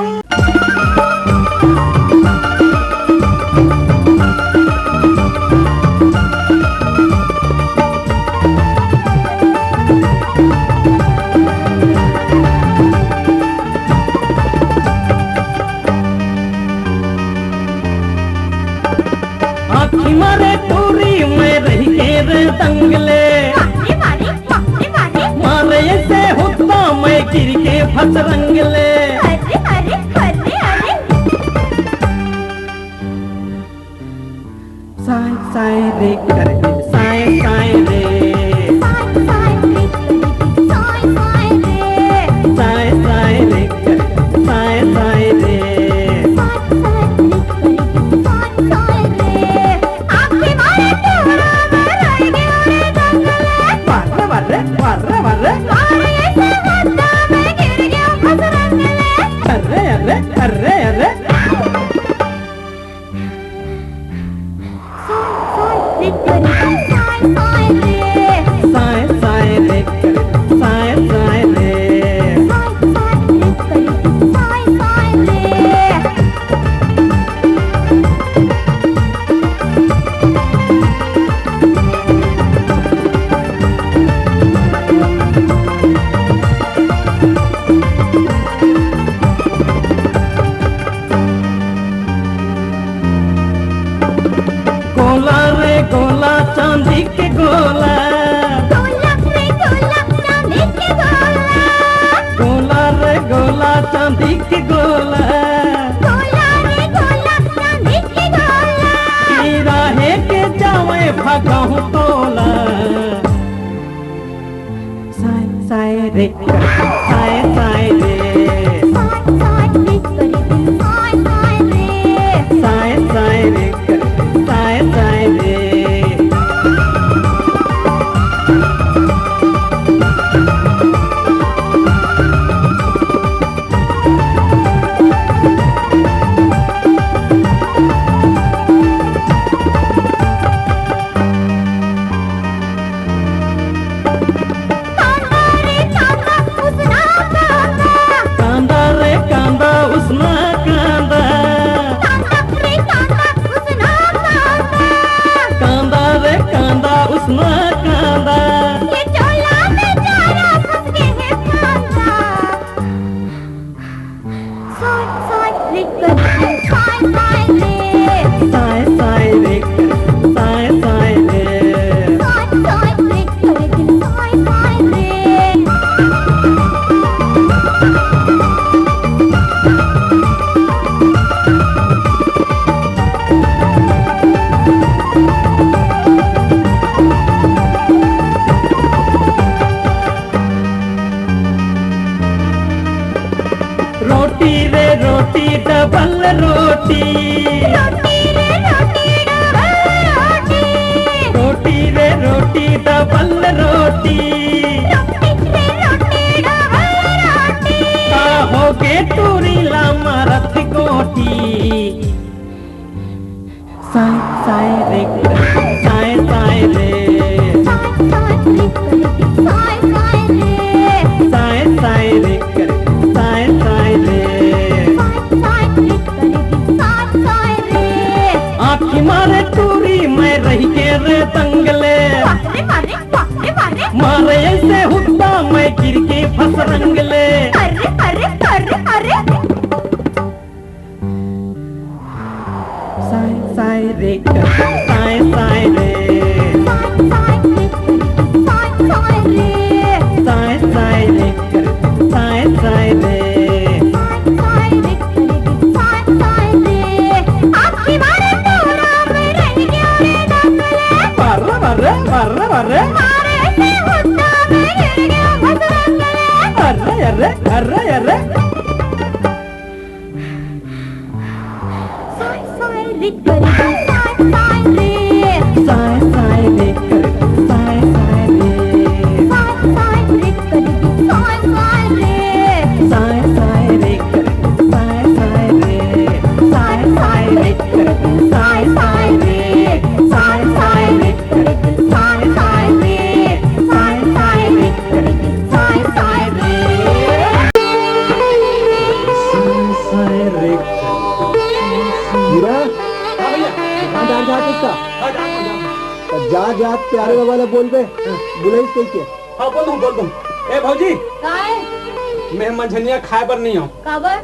आँखी मारे टूरी में रही के रे दंगले। मारे, मारे, मारे, मारे। मारे से हुत्ता में गिर के फसरंगले। अरे, अरे, अरे, अरे। साय साय रे करे, साय साय रे। साय साय रे करे, साय साय रे। साय साय रे करे, साय साय रे। साय साय रे करे, साय साय रे। आपके मारे टोरा में रह गया रे दंगले। मारे, मारे, मारे, मारे। मारे से हुत्ता में गिर गया फसरंगले। अरे, अरे, अरे, अरे। साय साय रे, साय साय रे। साय साय रे, साय साय रे। साय साय रे, साय साय रे। रे कर, साय साय रे। साय साय रे कर दिल, साय साय रे। साय साय रे कर, साय साय रे। कांदा रे कांदा, उसना कांदा। कांदा रे कांदा, उसना कांदा। कांदा रे कांदा, उसना कांदा। कांदा रे कांदा, उसना कांदा। ये चोला में चारा फंस गए हैं कांदा। साय साय रे कर, साय साय रे। साय साय रे कर, साय साय रे। साय साय रे कर, साय साय रे। रोटी रे रोटी, डबल रोटी। रोटी रे रोटी, डबल रोटी। रोटी रे रोटी, डबल रोटी। रोटी रे रोटी, डबल रोटी। का होगे टूरी ला मारत गोटी। साय साय रे, साय साय रे। साय साय रे, साय साय रे। साय साय रे, साय साय रे। साय साय रे, साय साय रे। आँखी मारे टूरी मैं रहि गे रे दंग ले। बाप रे, बाप रे, बाप रे, बाप रे। मारे ऐसे हुद्दा मैं गिर गे फसरंग ले। अरे, अरे, अरे, अरे। साय साय रे कर, साय साय रे। साय साय रे कर, साय साय रे। साय साय रे कर, साय साय रे। साय साय रे कर, साय साय रे। आँखी मारे टूरा में रहि गया रे दंग ले। Burr, Burr, Burr, Burr. मारे से हुद्दा में गिर गया फसरंग ले। अरे, अरे, अरे, अरे। साय साय रे कर दिल, साय साय रे। साय साय रे कर दिल, साय साय रे। साय साय रे कर दिल, साय साय रे। साय साय रे कर दिल, साय साय रे। साय साय रे कर दिल, साय साय रे। साय साय रे कर दिल, साय साय रे। साय साय रे कर दिल, साय साय रे। साय साय रे। हीरा, हाँ भैया। दुकान जात हस का? हाँ, जात हँव, जात हँव। त जा, जा, प्यारे बाबा ला बोलबे, हाँ। बुलाइस कहिके। हाँ, बोल दूँ, बोल दूँ। ए भौजी। काय? मैं मंझनिया खाए बर नइ आँव। काबर?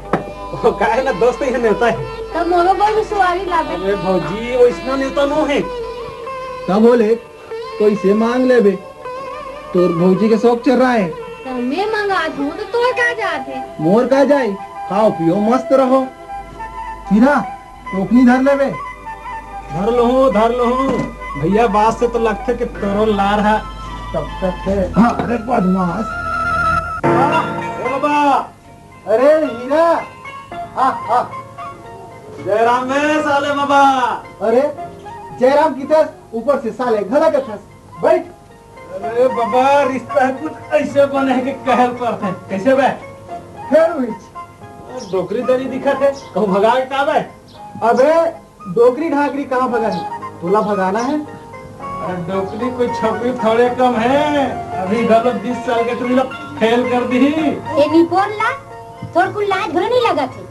वो काय हे ना, दोस्त के नेवता हे। त मोरो बर भी सुवारी लाबे। अरे भौजी, वो अइसना नेवता नो हे। का बोले? कइसे मांग लेबे? तोर भौजी के शौक चर्रा हे। त मैं मंगात हँव, त तोर का जात हे? मोर का जाय, खाओ पियो मस्त रहो। हीरा, टोकनी धर लेबे। धर लूँ, धर लूँ। भैया, बात से तो लगथे कि तोरो लार हे। तब तक हे। हाँ, अरे बदमाश। हाँ, ओ बाबा। अरे हीरा, आ, आ। जयराम हे साले बाबा। अरे जयराम किथस, ऊपर से साले घला कथस। बइठ। अरे बाबा, रिश्ता कुछ अइसे बने हे कि कहे ल परथे। कइसे बे? फेर उहीच। डोकरी दरी दिखत हे, कहूँ भगा के का बे? अबे डोकरी ढाकरी कहाँ भगाही? तोला भगाना हे? अरे डोकरी कोई छोकरी थोड़े कम हे, अभी घलो बीस साल के टूरी ला फेल कर दिही। ए निपोर ला, तोर कुन लाज घलो नइ लगत हे।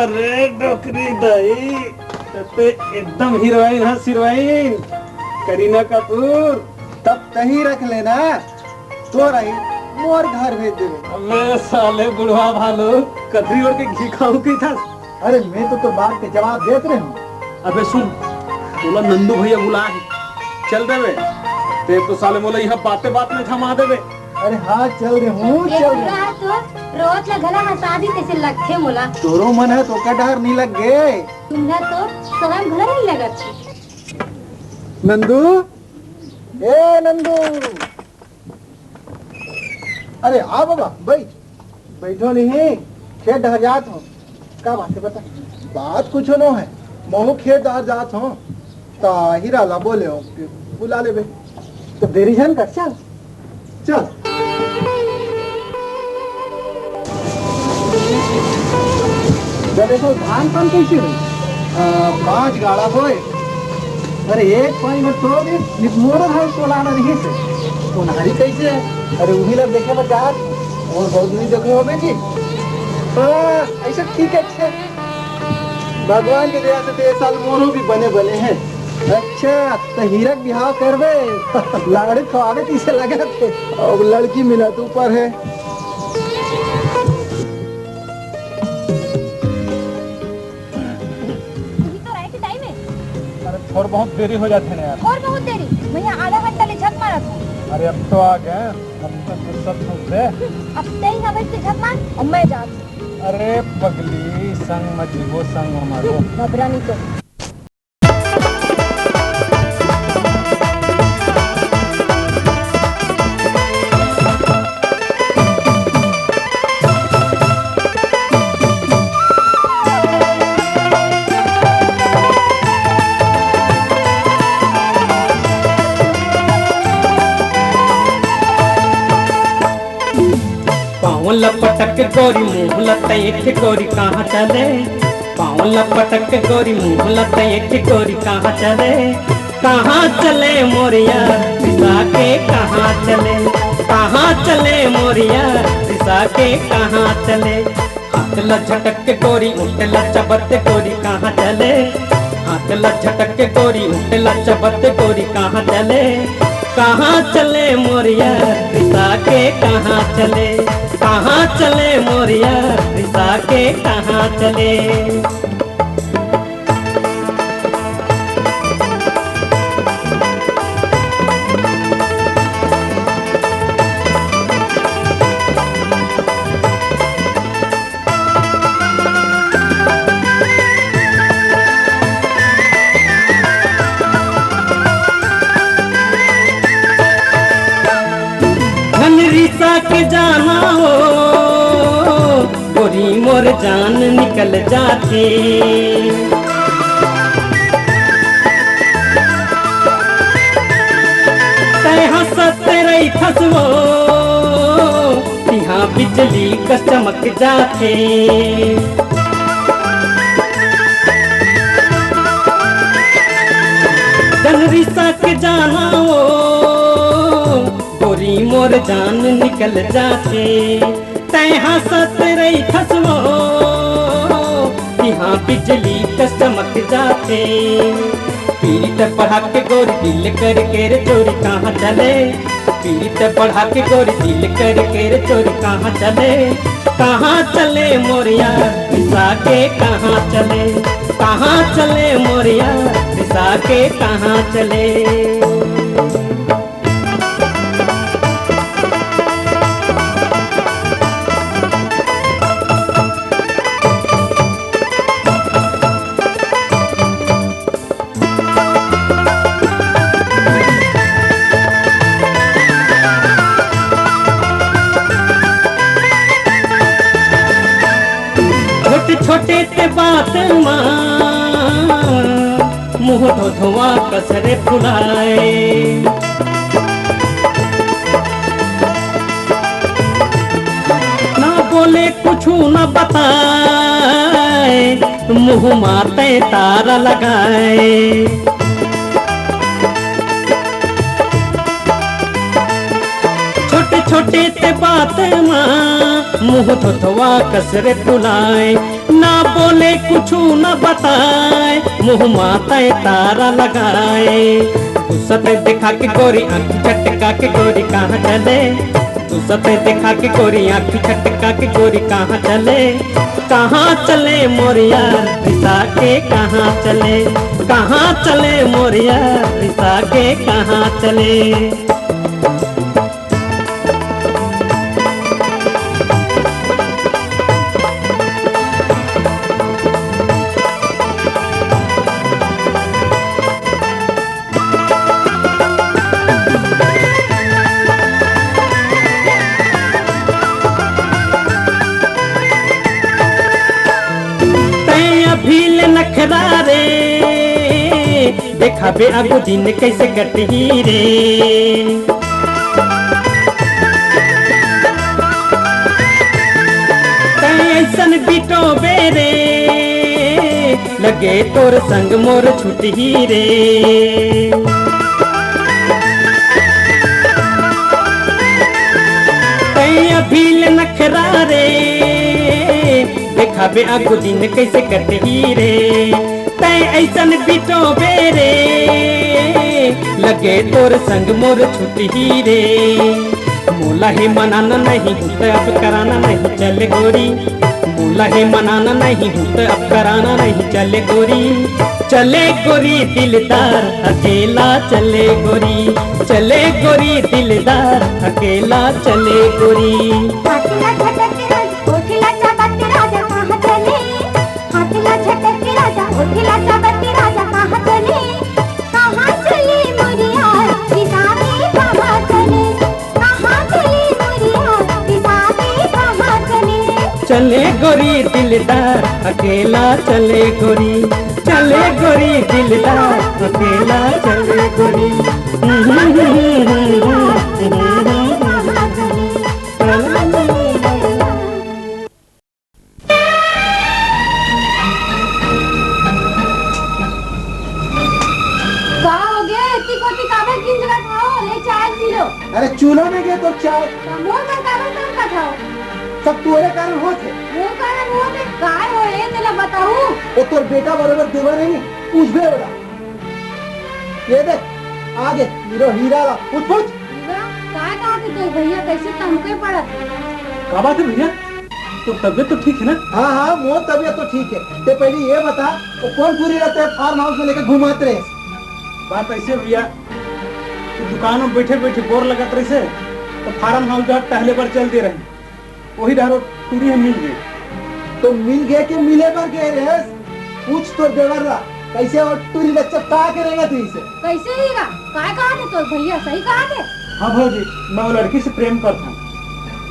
अरे डोकरी दाई, ते एकदम हीरोइन हस, हीरोइन, करीना कपूर। तब तहीं रख लेना। तोर आही मोर घर भेज देबे। अबे साले बुढ़वा भालू, कथरी ओढ़ के घी खाहूँ कहिथस। अरे मैं तो तोर बात के जवाब देत रहेंव। अबे सुन, तोला नंदू भैया बुलाए हे, चल देबे। ते तो साले मोला इहाँ बाते बात में थमा देबे। अरे हाँ, चल देहूँ, ये चल देहूँ। बुढ़ा तो रोज ला घला हँसा दिही तइसे लगथे मोला। तोरो मन हे त ओकर डहर नइ लगे। तुमला तो सरम घला नइ लगत हे। नंदू, ए नंदू। अरे आ बाबा, बैठ। बैठो नहीं, खेत डहर जात हो। का बात है, बता। बात कुछ नो है, महू खेत डहर जात हो, ता हीरा ला बोले हो कि बुला लेबे। तो देरी झन कर, चल। चल। जब देखो धान पान कैसे हुई? आ, पाँच गाड़ा होए। अरे एक पाई में तो भी नित मोरो धान सोलाना रही से। सोनारी कैसे है? अरे उही ला देखे बर जात। और बहुत नहीं देखे होबे जी। हाँ, ऐसा ठीक है, अच्छा। भगवान के दया से तो ये साल मोरो भी बने बने हैं। अच्छा, तो हीरा के बिहाव करबे? लाड़ी खवाबे किसे लगा थे? अब लड़की मिला तो ऊपर है। अभी तो राय के टाइम है। अरे थोड़ बहुत देरी हो जाते ना यार। और बहुत देरी? मैं यहाँ आधा घंटा ले झक मारा था। अरे अब तो आ गए, अब तक फुर्सत हो गए। अब तई हवे से झक मार और मैं जात हूँ। अरे पगली, संग में जीवो, संग में मारो। घबरा नहीं तो। पाँव ल पटक के गोरी, मुँह ल देख के गोरी, कहाँ चले? पाँव ल पटक के गोरी, मुँह ल देख के गोरी, कहाँ चले? कहाँ चले मोर यार रिसा के, कहाँ चले? कहाँ चले मोर यार रिसा के, कहाँ चले? हाथ ल झटक के गोरी, ओठ ल चबत गोरी, कहाँ चले? हाथ ल झटक के गोरी, ओठ ल चबत गोरी, कहाँ चले? कहाँ चले मोर यार रिसा के, कहाँ चले? कहाँ चले मोर यार रिसा के, कहाँ चले? झन रिसा के जाना हो, गोरी मोर जान निकल जाथे। तै हंसत रहिथस वो, तिहाँ बिजली कस चमक जाथे। झन रिसा के जाना वो, गोरी मोर जान निकल जाथे। तै हंसत रहिथस वो, तिहाँ बिजली कस चमक जाथे। पीरित बढ़ा के गोरी दिल करके रे चोरी कहाँ चले? पीरित बढ़ा के गोरी दिल करके रे चोरी कहाँ चले? कहाँ चले मोर यार रिसा के कहाँ चले? कहाँ चले मोर यार रिसा के कहाँ चले? छोटे छोटे ते बात मा मुँह धोधवा कस रे फुलाए। ना बोले कुछु ना बताए, मुँह मा तै तारा लगाए। छोटे छोटे ते बात मा मुँह धोधवा कस रे फुलाए। ना बोले कुछु ना बताए, मुँह मा तै तारा लगाए। गुस्सा तै देखा के गोरी, आँखी झटका के गोरी, कहाँ चले? गुस्सा तै देखा के गोरी, आँखी झटका के गोरी, कहाँ चले? कहाँ चले मोर यार रिसा के, कहाँ चले? कहाँ चले मोर यार रिसा के, कहाँ चले? खरा रे, देखाबे आगू दिन कैसे कटही रे। तैं ऐसन बिटोबे रे, लगे तोर संग मोर छुटही रे। तैं अभी ले नखरा रे, देखाबे आगू दिन कैसे कटही रे। तैं ऐसन बिटोबे रे, लगे तोर संग मोर छुटही रे। मोला हे मनाना नहीं हुत अब कराना नहीं चले गोरी। मोला हे मनाना नहीं हुत अब कराना नहीं चले गोरी। चले गोरी दिलदार अकेला चले गोरी। चले गोरी दिलदार अकेला चले गोरी। हाथ ला झटक के राजा, होठ ला चाबत राजा, कहाँ चले? हाथ ला झटक के राजा, होठ ला चाबत राजा, कहाँ चले? कहाँ चले मोरिया, दिशा में कहाँ चले? कहाँ चले मोरिया, दिशा में कहाँ चले? चले गोरी दिलदार अकेला चले गोरी, चले गोरी दिलदार अकेला चले गोरी। का हो गे? एती कोती काबर किंजरत हव? ले चाय पी लो। अरे चूल्हा में गे तो चाय। त मोर बर काबर कम कथव? सब तोरे कारण होत हे। मोर कारण होत हे? काय होय हे तेला बताहू। वो तोर बेटा बरोबर देवर हे नी, पूछबे ओला। ये देख, आ गे, हीरो हीरा ला, पूछ, पूछ। हीरा, काय कहत हे तोर भैया, कैसे तमके पड़त? का बात हे भैया? तोर तबियत तो ठीक हे ना? हाँ, हाँ, मोर तबियत तो ठीक हे। तैं पहली ये बता, वो कौन टूरी ला तैं farm house में लेके घुमात रहे? बात ऐसे भैया, कि दुकान में बैठे बैठे bore लगत रहिसे, तो farm house जा टहले बर चल दे रहेन। वही डहर वो टूरी ह मिल गे। तो मिल गे के मिले बर गे रेहेस? पूछ तोर देवर ला, कैसे वो टूरी ला चपका के रेंगत रहिसे? कैसे हीरा? काय कहत हे तोर भैया, सही कहत हे? हाँ भौजी, मैं वो लड़की से प्रेम करत हूँ।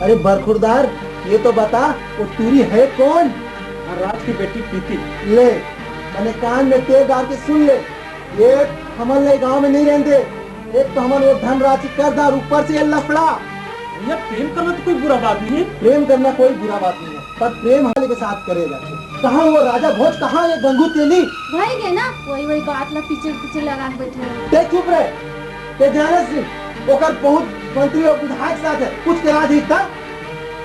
अरे बरखुरदार, ये तो बता, वो टूरी हे कौन? हाँ, राज की बेटी प्रीति। ले, तने कान में तेल डाल के सुन ले, ये हमन ले गांव में नहीं रहते। एक तो हमन वो धनराज के कर्जदार, ऊपर से ये लफड़ा। भैया, प्रेम करना तो कोई बुरा बात नहीं है। प्रेम करना कोई बुरा बात नहीं है, पर प्रेम हमारे के साथ करे जाथे। कहाँ वो राजा भोज, कहाँ ये गंगू तेली? भाई गे ना, वही वही बात ला पीछे पीछे लगा के बैठे हैं। तैं चुप रहे, तैं जानस नहीं, ओकर बहुत मंत्री और विधायक साथ है, कुछ के राज हिस्सा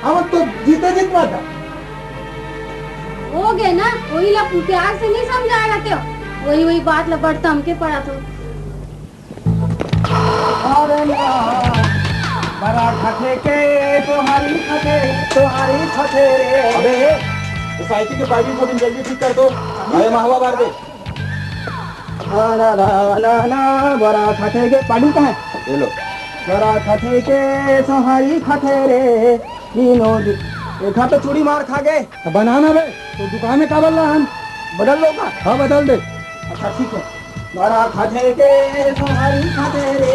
हमन तो जीते जीत मरता। हो गे ना, वही ला प्यार से नहीं समझाय रहते हो, वही वही बात ला बड़ तमके पड़त हो। अरे ना, बड़ा खटे के तोहारी खटे, तोहारी खटे रे। अबे, ये साइकिल के पाइपिंग को जल्दी ठीक कर दो। अरे, महवा मार दे। ना, ना, ना, ना, ना, बड़ा खटे के पानी कहाँ है? ये लो। बड़ा खटे के सोहारी खटे रे, तीनों दि-, एक हाथ तो चूड़ी मार खा गए। तो बनाना बे, तो दुकान में काबर ला हम? बदल लो का? हाँ, बदल दे। अच्छा, ठीक है। बड़ा खटे के सोहारी खटे रे,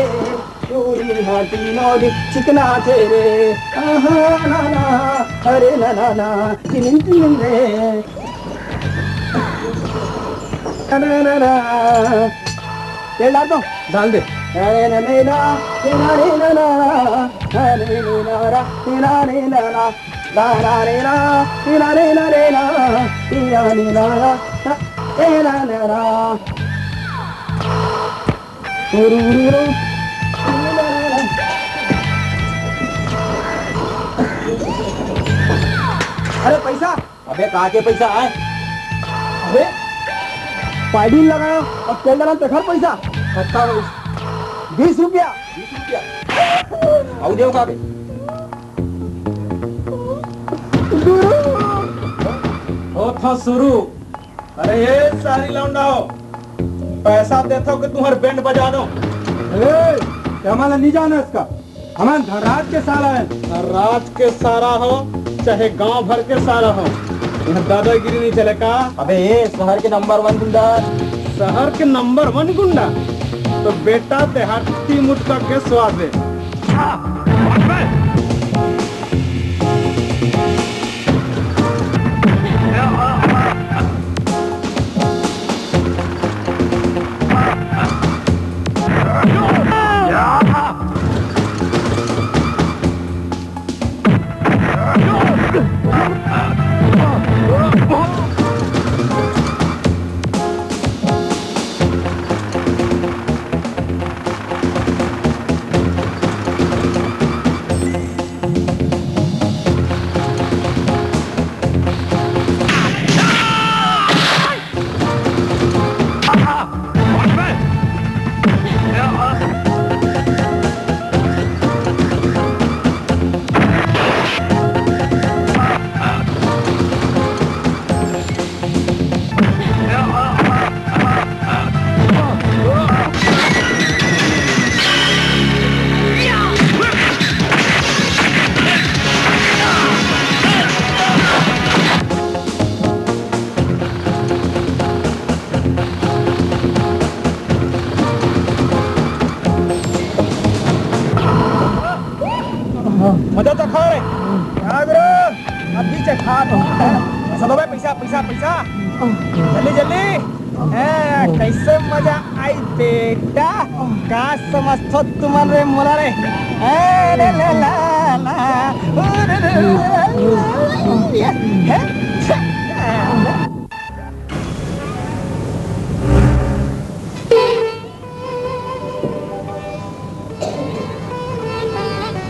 चूड़ी हाँ तीनों दि-, चिकना थे रे। आहा, ना, ना, अरे ना, ना, ना, तिनिन, तिनिन रे। तेल डाल दो। डाल दे। अरे पैसा। अबे, कहाँ के पैसा आय? अबे, पाइडिन लगाओ और तेल डाला, तेखर पैसा। कत्ता हो? बीस रुपया। बीस रुपया? आऊ देव का बे? हो था शुरू। अरे ये सारी लौंडा हो, पैसा देथव कि तुम्हर बैंड बजा दो। ए, हमन ला नहीं जाना इसका। हमन धनराज के सारा हन। धनराज के सारा हो, चाहे गांव भर के सारा हो, यहाँ दादागिरी नहीं चले का? अबे, ये शहर के नंबर वन गुंडा। शहर के नंबर वन गुंडा? तो बेटा, देहाती मुटका के स्वाद है। मजा चखा रे। हाँ गुरु, अभी चखा तो। पैसा दो भाई, पैसा, पैसा, पैसा। जल्दी, जल्दी। ए, कैसे मजा आई बेटा? का समझथो तुमन रे मोला रे? ए, रे, ला, ला, ला। ओ, रे, रे, रे, रे।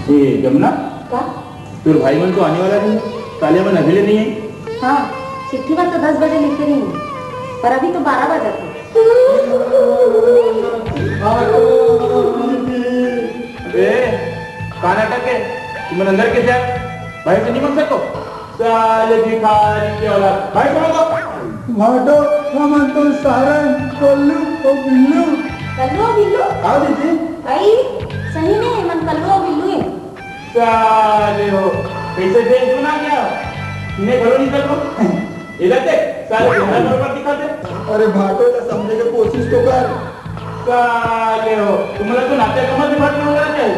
ए, जमुना, का? तोर भाई मन तो आने वाला नहीं, साले मन अभी ले नहीं आए। हाँ, चिट्ठी में तो दस बजे लिखे रही हूँ, पर अभी तो बारह बजा था। अबे, का नाटक है? तुमन अंदर कैसे आए? भाई से नहीं मांग सको? साले भिखारी के औलाद। भाई समझ लो। भाटो, हमन तो सारन, कल्लू अउ बिल्लू। कल्लू अउ बिल्लू? हाँ दीदी। भाई, सही में हमन कल्लू अउ बिल्लू हैं। साले हो, कैसे भेज दूं ना क्या? इन्हें घरों निकल लो। इधर देख, साले गंदा बरोबर दिखाते। अरे भाटो, इला समझे के कोशिश तो कर। साले हो, तुमला तो नाते कमर दिखा के होना चाहिए।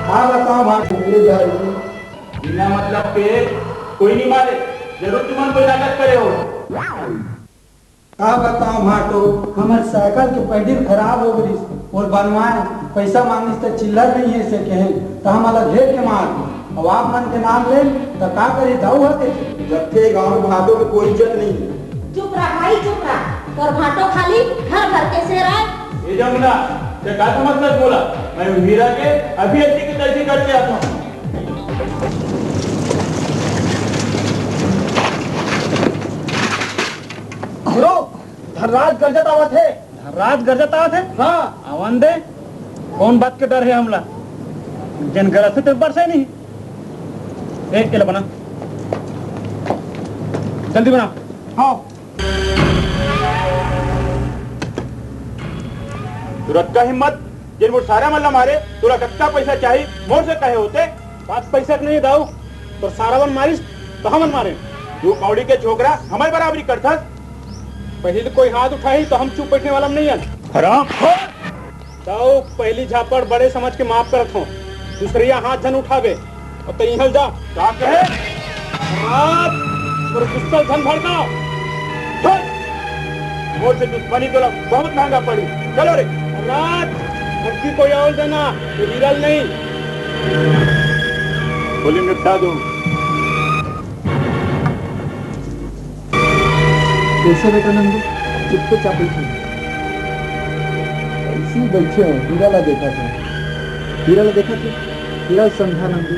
हाँ बताओ भाटो, मेरे भाई। बिना मतलब के कोई नहीं मारे, जरूर तुमन कोई नाटक करे हो। का बताओ भाटो, हमर साइकिल के पैडिल खराब हो गइस, ओला बनवाए, पैसा मांगिस त चिल्लर नहीं है से कहे, त हमला घेर के मार दे। अब आप मन के नाम ले, त का करी दाऊ हते? जब थे गांव भाटो के कोई इज्जत नहीं है। चुप रह भाई, चुप रह। तोर भाटो खाली घर भर के शेर आय। ए जमुना, ते का समझ मत बोला। मैं हीरा के अभी अच्छी की तैसी करके आता हूँ। गुरु, धनराज गरजत आवत हे। धनराज गरजत आवत हे? हाँ। आवन दे। कौन बात के डर हे हमला? जेन गरज हे ते बरसे नहीं। ए, एला बना। जल्दी बना। हाँ। तुरंत का हिम्मत, जेन मोर सारा मन ला मारे, तोला कतका पैसा चाही, मोर से कहे होते। बात पैसा के नहीं दाऊ, तोर सारा मन मारिस, त हमन मारे। दू कौड़ी के छोकरा हमर बराबरी करथस। पहले कोई हाथ उठाही त हम चुप बैठने वाला नहीं हन। हराम। दाऊ, पहली झापड़ बड़े समझ के माफ करत हों, दूसरिया हाथ झन उठाबे। अब तो इहल जा। का कहे? आप मोर गुस्सा झन भड़काओ। हट! मोर से दुश्मनी तोला बहुत महंगा पड़ी। चलो रे। राज, अब की कोई और देना, तो हीरा नहीं। गोली निपटा दो। कैसे बेटा नंदू, चुपचाप बैठे हो? ऐसे ही बैठे हो, हीरा ला देखा था। हीरा ला देखा था? हीरा ला समझा नंदू।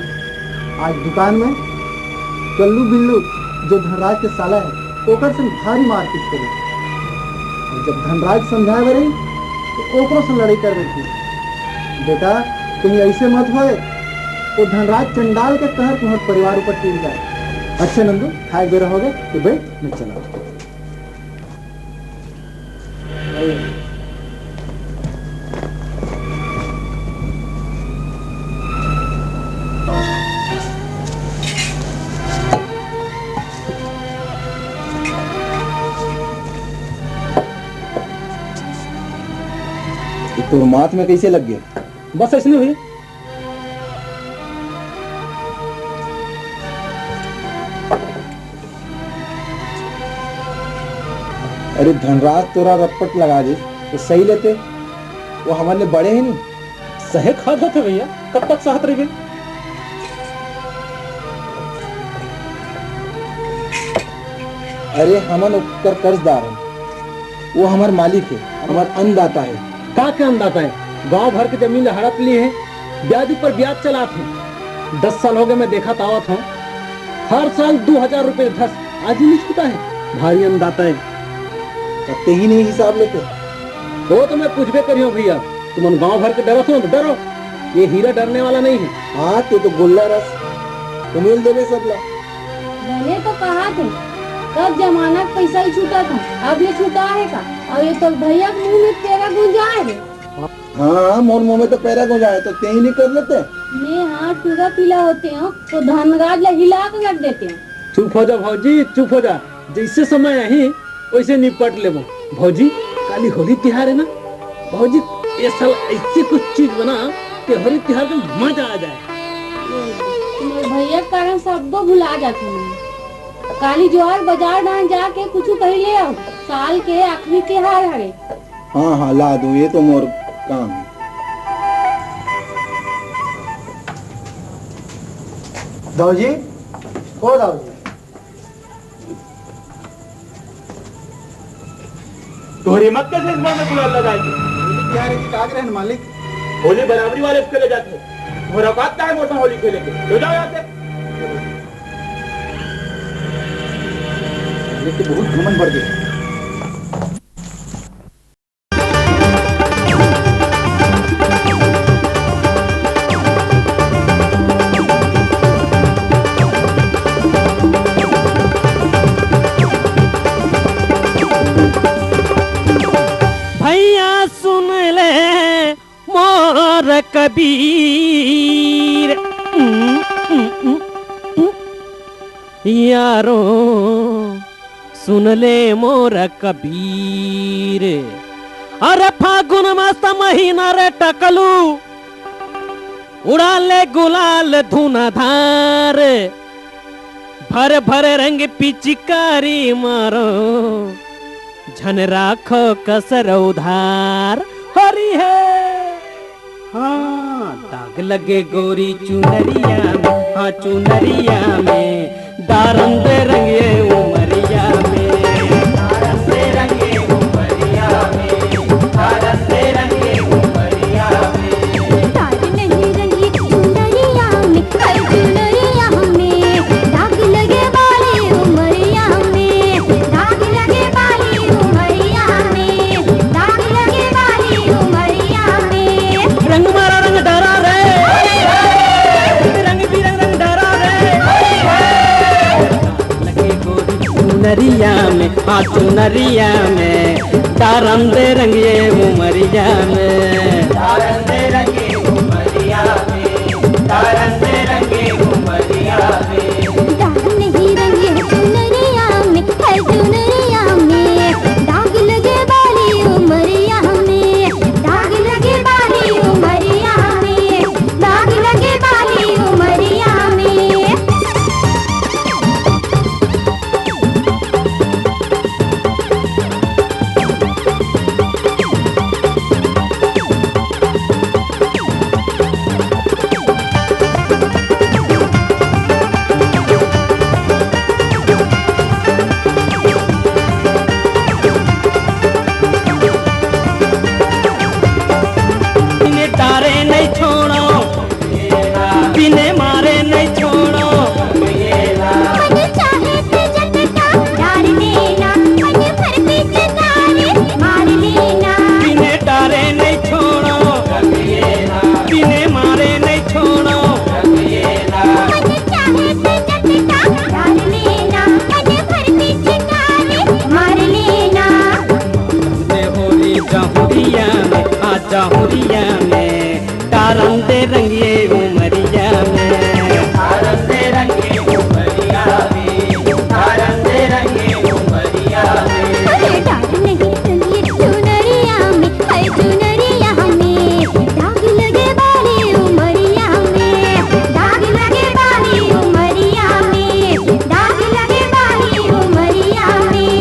आज दुकान में कल्लू बिल्लू, जो धनराज के साला है, ओकर संग भारी मारपीट करे। और जब धनराज समझाए बर आई, तो ओकरो से लड़ाई कर बैठी। बेटा, कहीं ऐसे मत होए, वो धनराज चंडाल के कहर तुम्हारे परिवार ऊपर टूट जाए। अच्छा नंदू, खाए बेरा हो गए, तो बैठ, मैं चला। ये तोर माथ में कैसे लग गया? बस ऐसे नहीं हुई। अरे धनराज तोरा रपट लगा दे तो सही लेते, वो हमर ले बड़े हैं नहीं। सहे खात होथे भैया, कब तक सहत रहिबे? अरे हमन ओकर कर्जदार हन, वो हमर मालिक है, हमर अन्नदाता है। का के अन्नदाता है? गांव भर के जमीन ला हड़प लिए है, ब्याज ऊपर ब्याज चलात है। दस साल हो गए मैं देखत आवत हूँ, हर साल दो हजार रुपये धस, आज ही नहीं छूटा है। भारी अन्नदाता है। कते ही नहीं हिसाब लेते। वो तो मैं पूछबे करियो भैया, तुमन गांव भर के डरत हो तो डरो, ये हीरा डरने वाला नहीं है। हाँ, ते तो गोल्ला रस, उमेल देबे सबला। भले तो कहा थे, कब जमाना के पैसा ही छूटा था, अब ले छूटा है का? और ये तो भैया के मुंह में तेरा गुंजा है रे। हाँ, मोर मुंह में तो पैरा गुंजा है, तो ते ही नहीं कर लेते। मैं हाँ टूरा पीला होते हो तो धनराज ला हिला के रख देते हो। चुप हो जा भौजी, चुप हो जा। जैसे समय आही वैसे निपट लेबो। भौजी, काली होली तिहार है ना? भौजी, ये साल ऐसी कुछ चीज बना त्योहारी त्योहार के मजा आ जाए। मोर भैया के कारण सब्बो भुला जात हूँ। काली जोहार बाजार डाहन जाके कुछु कही ले आऊ। साल के आखिरी त्योहार हरे। हाँ, हाँ, ला दो, ये तो मोर काम है। दाऊजी, ओ दाऊजी। तोहरी हिम्मत कैसे इस बार में गुलाल लगाए के? होली तिहार की काग रहन मालिक। होली बराबरी वाले उसके ले जाते हैं। तुम्हारा औकात क्या है मोर संग होली खेले के? ले जाओ यहाँ से। ये तो बहुत घमंड बढ़ गया। भैया सुन ले मोर कबीर, यारो सुन ले मोर कबीर। अरे फागुन मस्त महीना रे टकलू, उड़ा ले गुलाल धुनाधार। भर भर रंग पिचकारी मारो, झन राखो कसर उधार। हरि है। हाँ, दाग लगे गोरी चुनरिया में, हाँ, चुनरिया में, दारम दे रंगे उमरिया में। दारम दे रंगे उमरिया में, दारम दे रंगे उमरिया में। दाग नहीं रंगी चुनरिया में, हर चुनरिया में, दाग लगे बाली उमरिया में, दाग लगे बाली उमरिया में, दाग लगे बाली उमरिया में। रंग मारा रंग डारा रे, रंग बिरंग रंग डारा रे। लगे गोरी चुनरिया में, हाँ चुनरिया में, तारन दे रंग ये उमरिया में। तारन दे रंग ये उमरिया में, तारन दे रंग ये उमरिया में। दाग नहीं रंगे चुनरिया में, हर चुनरिया में, दाग लगे बाली उमरिया में, दाग लगे बाली उमरिया में, दाग लगे बाली उमरिया में। बिने डारे नहीं छोड़ो, बिने मारे नहीं छोड़ो। मन चाहे ते जतका डार देना, मन भर पिचकारी मार लेना। बिने डारे नहीं छोड़ो, बिने मारे नहीं छोड़ो। मन चाहे ते जतका डार लेना, मन भर पिचकारी मार लेना। ते होली जहुरिया में, आ जहुरिया में, तारन दे रंगिए उमरिया में। तारन दे रंगिए उमरिया में, तारन दे रंगिए उमरिया में। अरे डार नहीं रंगिए चुनरिया में, हाय चुनरिया में, दाग लगे बाली उमरिया में, दाग लगे बाली उमरिया में, दाग लगे बाली उमरिया में।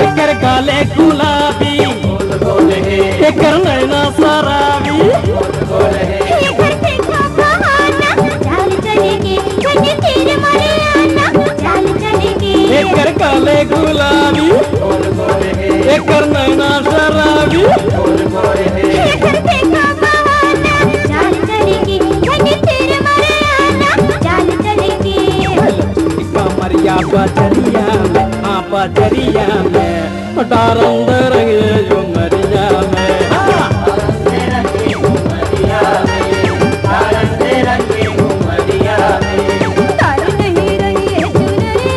एकर गाले गुलाबी, एकर नैना शराबी। एकर देखा बहाना, चाल चले के, झंझ तीर मारे आना, चाल चले के। एकर गाले गुलाबी, एकर नैना शराबी। एकर देखा बहाना, चाल चले के, झंझ तीर मारे आना, चाल चले के। कमरिया बजरिया में, हाँ बजरिया में। डारन दे रंगे उमरिया में। तार नहीं रंगे चुनरिया में, तार नहीं रंगे चुनरिया में, तार नहीं रंगे चुनरिया में, तार नहीं रंगे चुनरिया में।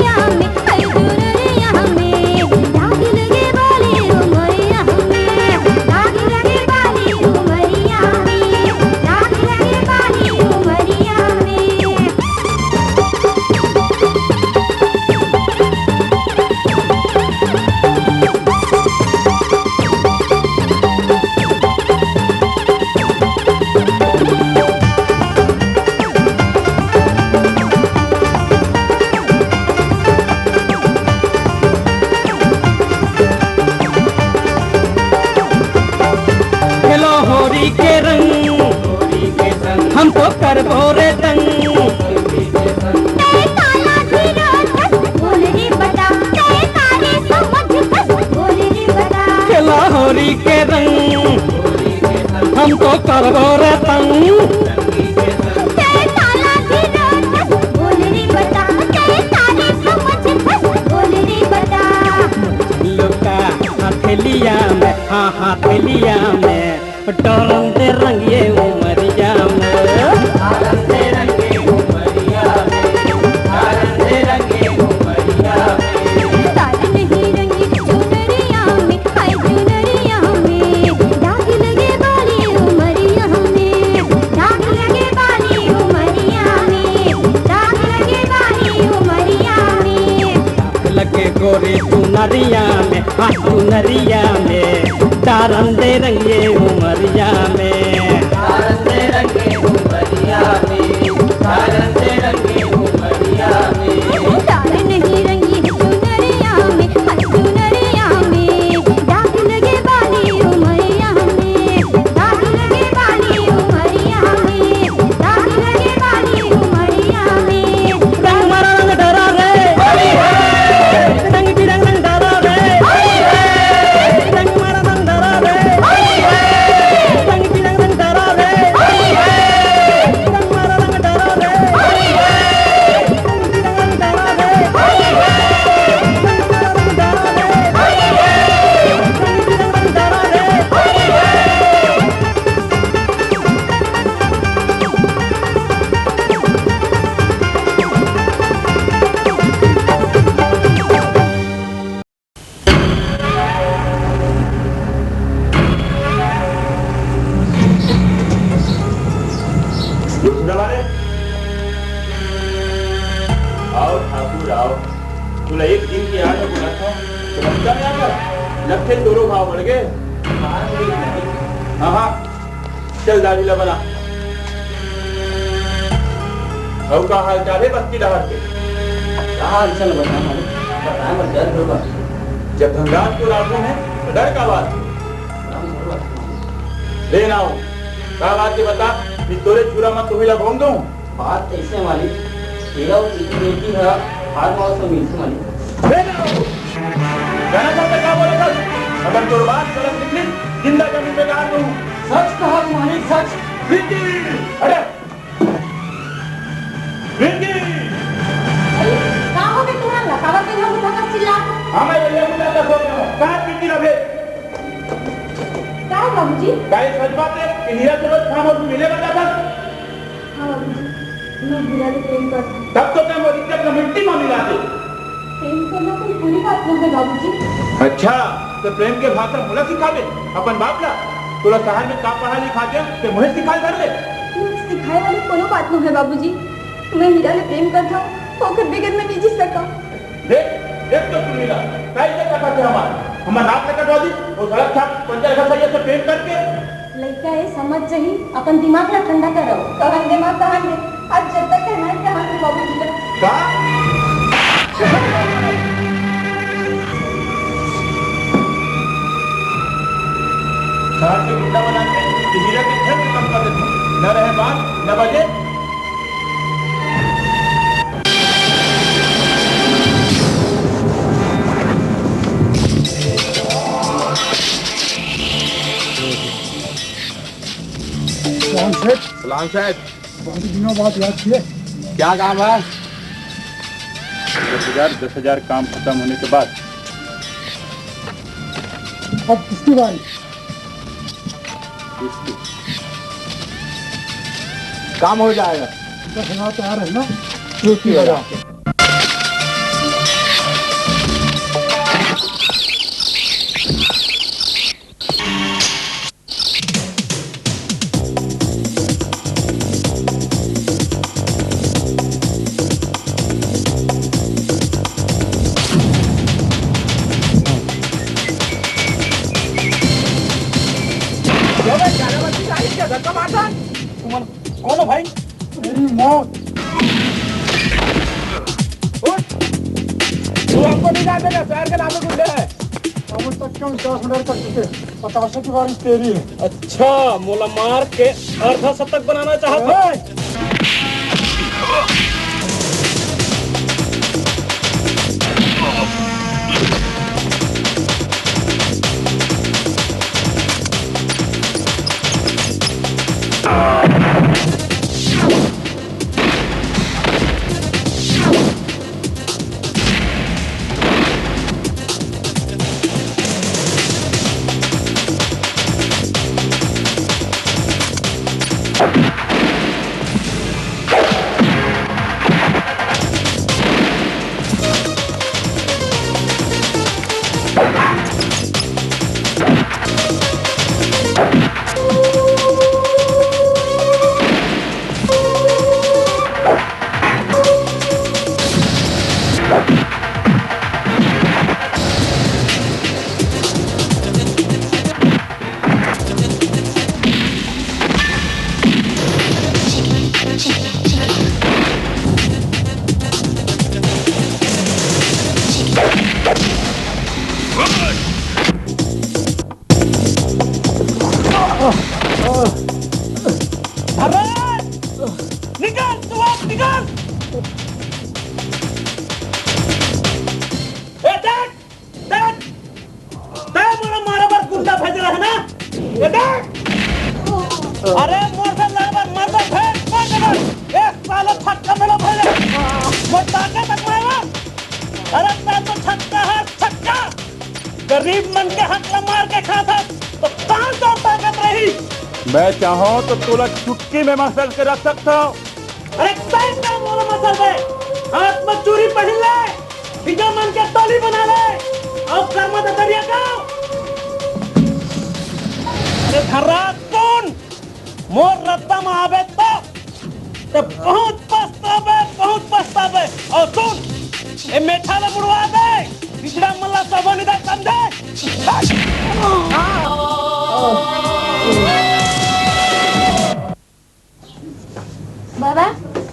के रंग, हम तो करबो रे तंग। तय काला धीरज, बोल रे बता, तय काले समझ कस, बोल रे बता। खेला होरी के रंग, हम तो करबो रे तंग। तय काला धीरज, बोल रे बता, तय काले समझ कस, बोल रे बता। लुका हथेलिया में, हाँ, हथेलिया में। डारन दे रंग ये उमरिया में। डारन दे रंग ये उमरिया में। डारन दे रंग ये उमरिया में। डारन ही रंग चुनरिया में, हाय चुनरिया में। दाग लगे बाली उमरिया में। दाग लगे बाली उमरिया में। दाग लगे बाली उमरिया में। लगे गोरी चुनरिया में, हाँ चुनरिया में, डारन दे रंग ये उमरिया में। डारन दे रंग ये उमरिया में, डारन दे रंग ये उमरिया में। डारन ही रंग ये चुनरिया में, हाँ चुनरिया में, दाग लगे बाली उमरिया में, दाग लगे बाली उमरिया में। रंग मारा रंग डारा रे, रंग बिरंग रंग डारा रे, रंग मारा रंग डारा रे, रंग बिरंग रंग डारा रे, रंग मारा रंग डारा रे। आओ ठाकुर, आओ। तुला एक दिन के आड़ में बुलाथंव, समझता नहीं आकर? लगथे तोरो भाव बढ़ गए। हाँ, हाँ। चल दाढ़ी ला बना। अउ का हाल चाल हे बस्ती डहर के? का हाल चाल बताएं मालिक? बताएं मत, डर होगा। जब धनराज को लागू है तो डर का बात है? ले ना हो। का बात ये बता, कि तोरे छुरा मत तुही ला भोंग दूं? बात ऐसे मालिक, तेरा वो इतनी बेटी है, हार मार से मिलती मालिक। ले ना हो। जाना चाहते क्या बोले कल? अगर तोर बात गलत निकली, जिंदा जमीन में गाड़ दूं। सच कहा मालिक, सच। रिंकी! अरे! रिंकी! अरे, का हो गए तुम्हारा? काबर के यहाँ उठा कर चिल्ला? हाँ, मैं भैया को जाकर सो गया हूँ। कहाँ रिंकी रहे? का है बाबूजी? का ये सच बात है कि हीरा जरूरत खाम और मिले बता था? हाँ बाबूजी, मैं हीरा से प्रेम करता हूँ। तब तो तैं मोर इज्जत ला मिट्टी में मिला दे। प्रेम करना कोई बुरी बात नोहे बाबूजी। अच्छा, तो प्रेम के भाषा मोला सिखाबे, अपन बाप ला? तोला शहर में का पढ़ा लिखा दे, ते मोहे सिखाए धर ले। सिखाए वाली कोनो बात नोहे बाबूजी। मैं हीरा ले प्रेम करता हूँ, ओकर बगैर मैं नहीं जी सका। देख, देख तो सुन लीला, काई से कथा थे हमार, हमार नाक ले कटवा दी, वो सड़क छाप पंचर घर सैया से प्रेम करके। लइका ए, समझ जही, अपन दिमाग ला ठंडा करो। कहन दे माँ, कहन दे। आज जब तक कहना है, कहन दे बाबूजी ला। का? शहर के गुंडा बना के हीरा के घर खत्म कर देते। न रहे बात, न बजे। राम सेठ। सलाम सेठ। बहुत दिनों बाद याद किए। क्या काम है? दस हजार, दस हजार काम खत्म होने के बाद। अब किसकी बारी? किसकी? काम हो जाएगा। दस हजार तो आ रहे ना, छुट्टी हो जाओ। कौन हो भाई? मेरी मौत। उठ। तू हमको नहीं जानते क्या? शहर के नाम पे गुंडे हैं। अब तक के उनचास मिनट कर चुके, पचास की बारिश तेरी है। अच्छा, मोला मार के अर्धशतक बनाना चाहत हस? धर्राज! निकल, तू अब निकल! ए, देख! देख! तैं मोला मारे बर गुंडा भेजे रहे ना? ए, देख! अरे, मोर से लड़े बर मरबे, भेज, मार दे बस! ए, साला छक्का मेला भेजे! मोर ताकत तक मारे! अरे, तैं तो छक्का हस, छक्का! गरीब मन के हक ला मार के खाथस, त कहाँ तोर ताकत रही? मैं चाहूँ त तोला चुटकी में मसल के रख सकथँव। अरे तैं का मोला मसल दे, हाथ में चूड़ी पहिन ले, बिजय मन के टोली बना ले, अउ कर्मा ददरिया का। अरे धर्राज सुन, मोर रद्दा में आबे त, त बहुत पछताबे, बहुत पछताबे। अउ सुन, ए मेठा ला मुड़वा दे, पिछड़ा मन ला सबो निदा समझे। बाबा,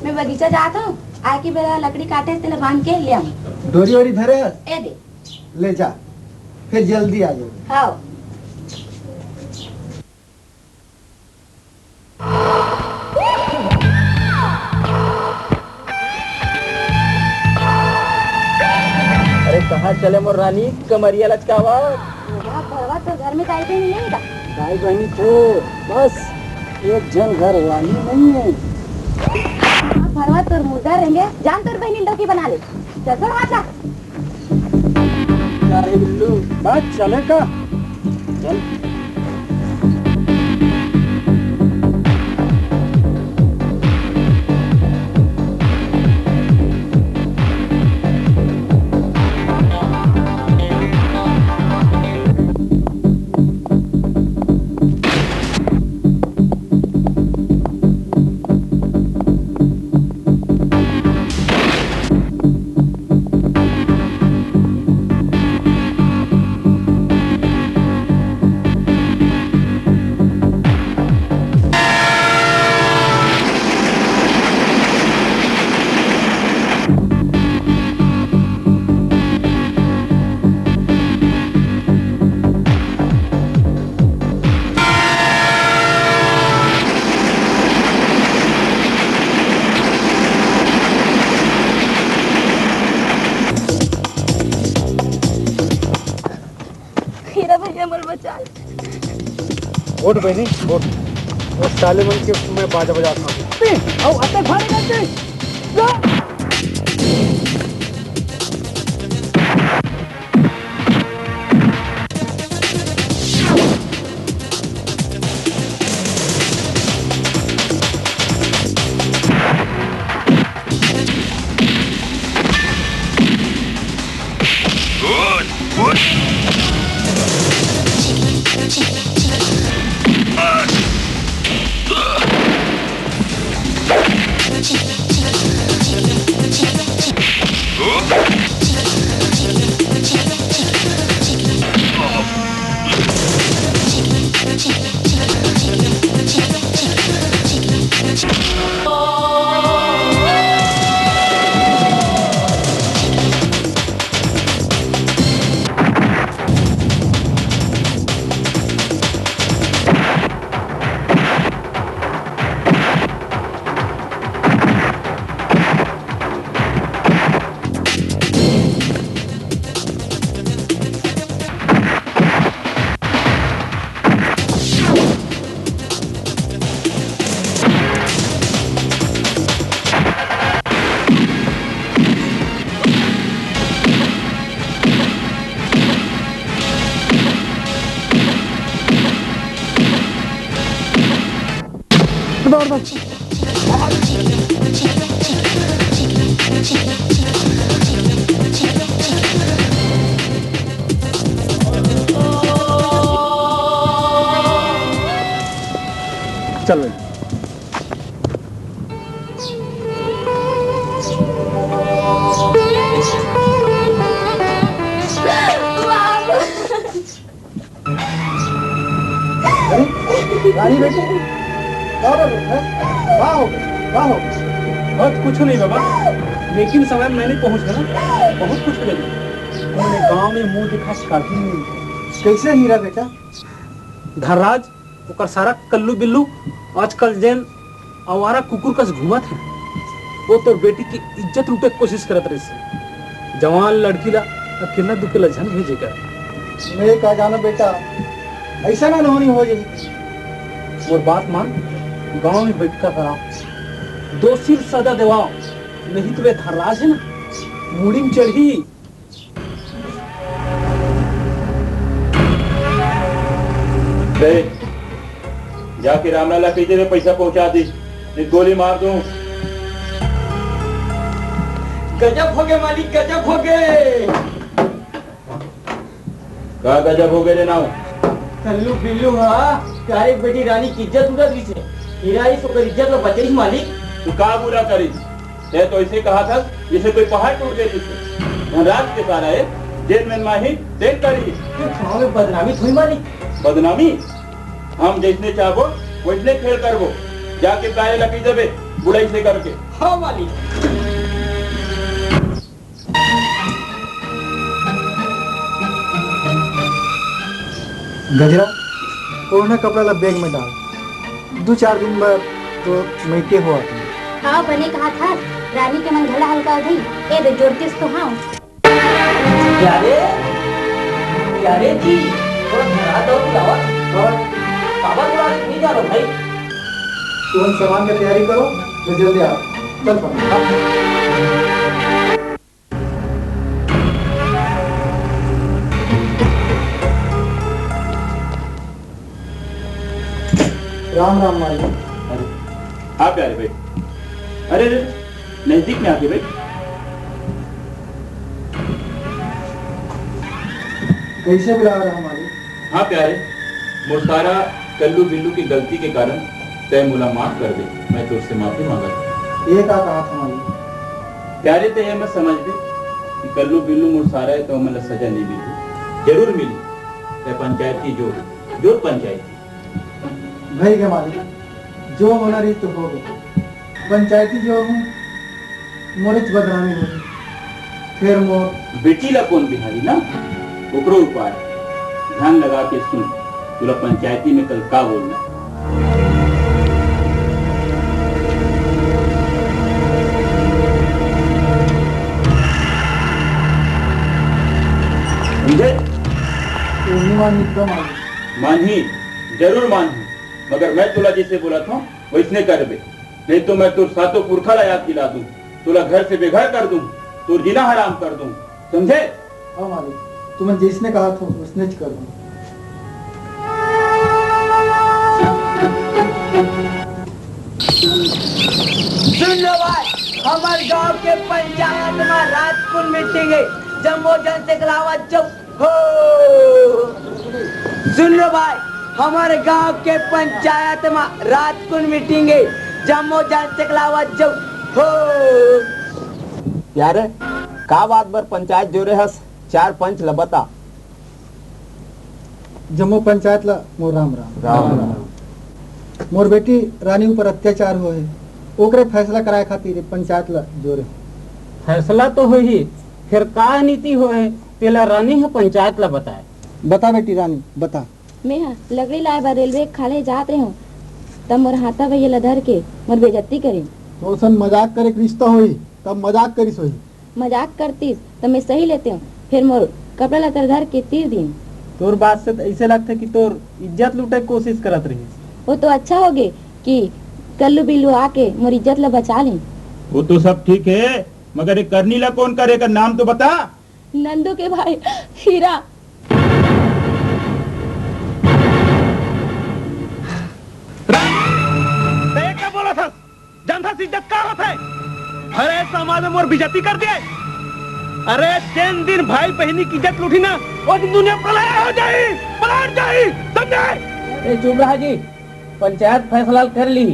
मैं बगीचा जात हूँ, आए के बेरा लकड़ी काटे तेला बांध के ले आऊँ। डोरी ओरी धरे हस? ए दे। ले जा, फिर जल्दी आ जाओ। हाँ। अरे कहाँ चले मोर रानी, कमरिया लचकावा। भरवा तो घर में दाई बहिनी नहीं का? दाई बहिनी थे, बस एक झन घर वाली नहीं है। भरवा तोर मुर्दा रहेंगे, जान तोर बहिनी डौकी बना ले। चल छोड़ हाथ ला। जा रे बिल्लू, बात चले का? चल। खीरा भैया मोर बचा ले। उठ बहिनी, उठ। वो साले मन के मैं बाजा बजाता हूँ। अउ अतक भारी करते। छोड़ दो। चल भाई। अरे, रानी बेटी, का बात है? का हो गया? का हो गया? बहुत कुछ नहीं बाबा, लेकिन समय में नहीं पहुंच गया ना, बहुत कुछ हो गया। मैंने गांव में मुंह दिखा शिकायत नहीं मिली। कैसे हीरा बेटा? धनराज, ओकर सारा कल्लू बिल्लू आजकल जेन आवारा कुकुर कस घूमत हे, वो तोर बेटी की इज्जत लूटे के कोशिश करत रहिस हे। जवान लड़की ला अकेला दुकेला झन भेजे कर। मैं का जानो बेटा, ऐसा ना नोनी हो जाही। मोर बात मान, गांव में बैठका कराओ, दोषी ल सजा देवाओ, नहीं तो वे धनराज है ना, मुड़ी में चढ़ी। ए, जाके रामलाल ला कहि दे, मैं पैसा पहुंचा दी, नहीं गोली मार दूं। गजब हो गए मालिक, गजब हो गए। का गजब हो गए रे नाव? कल्लू बिल्लू हा, प्यारे बेटी रानी की इज्जत उड़ा दी से। हीरा इस ओकर इज्जत ला बचाइस मालिक। तू का बुरा करिस? तैं तो ऐसे कहा था, जैसे कोई पहाड़ टूट गए जैसे। धनराज के सारा है, जेल में माही, तेल करी। ये गाँव में बदनामी थोड़ी मालिक। बदनामी? हम जैसने चाहबो, वैसने खेल करबो। जाके काहे लगी देबे, बुढ़ाई से करके। हाँ मालिक। गजरा, ओढ़ना कपड़ा ला बैग में डाल, दू चार दिन बाद तो मइके हो आती। हाँ, बने कहा था, रानी के मन घला हल्का हो जाई। ए दे, जोड़तीस तो हाँ। प्यारे, प्यारे जी, थोड़ा धरा दो, बुलावा। और बाबा बुला रहे, नहीं जानो भाई। तुम सामान की तैयारी करो, मैं जल्दी आ। चल पा। राम राम मालिक। अरे, हाँ प्यारे भाई। अरे, अरे, नजदीक में आके भाई। कैसे बुला रहा मालिक? हाँ प्यारे, मोर सारा कल्लू बिल्लू की गलती के कारण तय मोला माफ कर दे, मैं तोर से माफी मांगत हूँ। ये का कहा था मालिक? प्यारे, तय ये मत समझ दे कि कल्लू बिल्लू मोर सारा है तो ओमन ला सजा नहीं मिली, जरूर मिली। तय पंचायती जो, जो पंचायती। भाई के मालिक, जो होना रही तो हो गया। पंचायती जो हूँ, मोरेच बदनामी होही। फेर मोर बेटी ला कोन बिहारी ना, ओकरो उपाय। ध्यान लगा के सुन, तोला पंचायती में कल का बोलना। समझे? ओही मानही एकदम आगे। मानही, जरूर मानही, मगर मैं तोला जैसे बोलत हूँ, वैसने करबे। नहीं तो मैं तोर सातों पुरखा ला याद दिला दूं, तोला घर से बेघर कर दूं, तोर जीना हराम कर दूं, समझे? हाँ मालिक, तुमन जैसने कहा था, वैसने च कर दूं। सुन लो भाई, हमर गांव के पंचायत में रात कुन मीटिंग है, जम्मो जन से कलावत चुप हो। सुन लो भाई, हमर गांव के पंचायत में रात कुन मीटिंग है, जम्मो जन से कलावत चुप हो। प्यारे, का बात बर पंचायत जोरे हस? चार पंच ल बता। जम्मो पंचायत ल मोर राम राम। राम राम। मोर बेटी रानी ऊपर अत्याचार होए हे, ओकरे फैसला कराए खातिर पंचायत ल जोरे। फैसला तो होही, फेर का नीति होए हे, तेला रानी ह पंचायत ल बताए। बता बेटी रानी, बता। मेंह लकड़ी लाए बर रेलवे के खाल्हे जात रेहेंव, तब मोर हाथा भइया ल धर के मोर बेइज्जती करिन। तोर सन मजाक करे के रिश्ता होही, तब मजाक करिस होही। मजाक करतिस, त मैं सही लेतेंव, फेर मोर कपड़ा लत्ता धर के तीर दिन। तोर बात से त अइसे लगथे कि तोर इज्जत लूटे के कोशिश करत रहिस। वो तो अच्छा होगे कि कल्लू बिल्लू आके मोर इज्जत ल बचा लीन। वो तो सब ठीक हे, मगर ये करनी ला कोन करे, एकर नाम तो बता। नंदू के भाई हीरा। अंधा से इज्जत का होथे? अरे समाज में मोर बेइज्जती कर दिए। अरे जेन दिन भाई बहिनी की इज्जत लूटी ना, वो दिन दुनिया प्रलय हो जाही, पलट जाही, समझे? ए चुप रहा जी, पंचायत फैसला कर ली।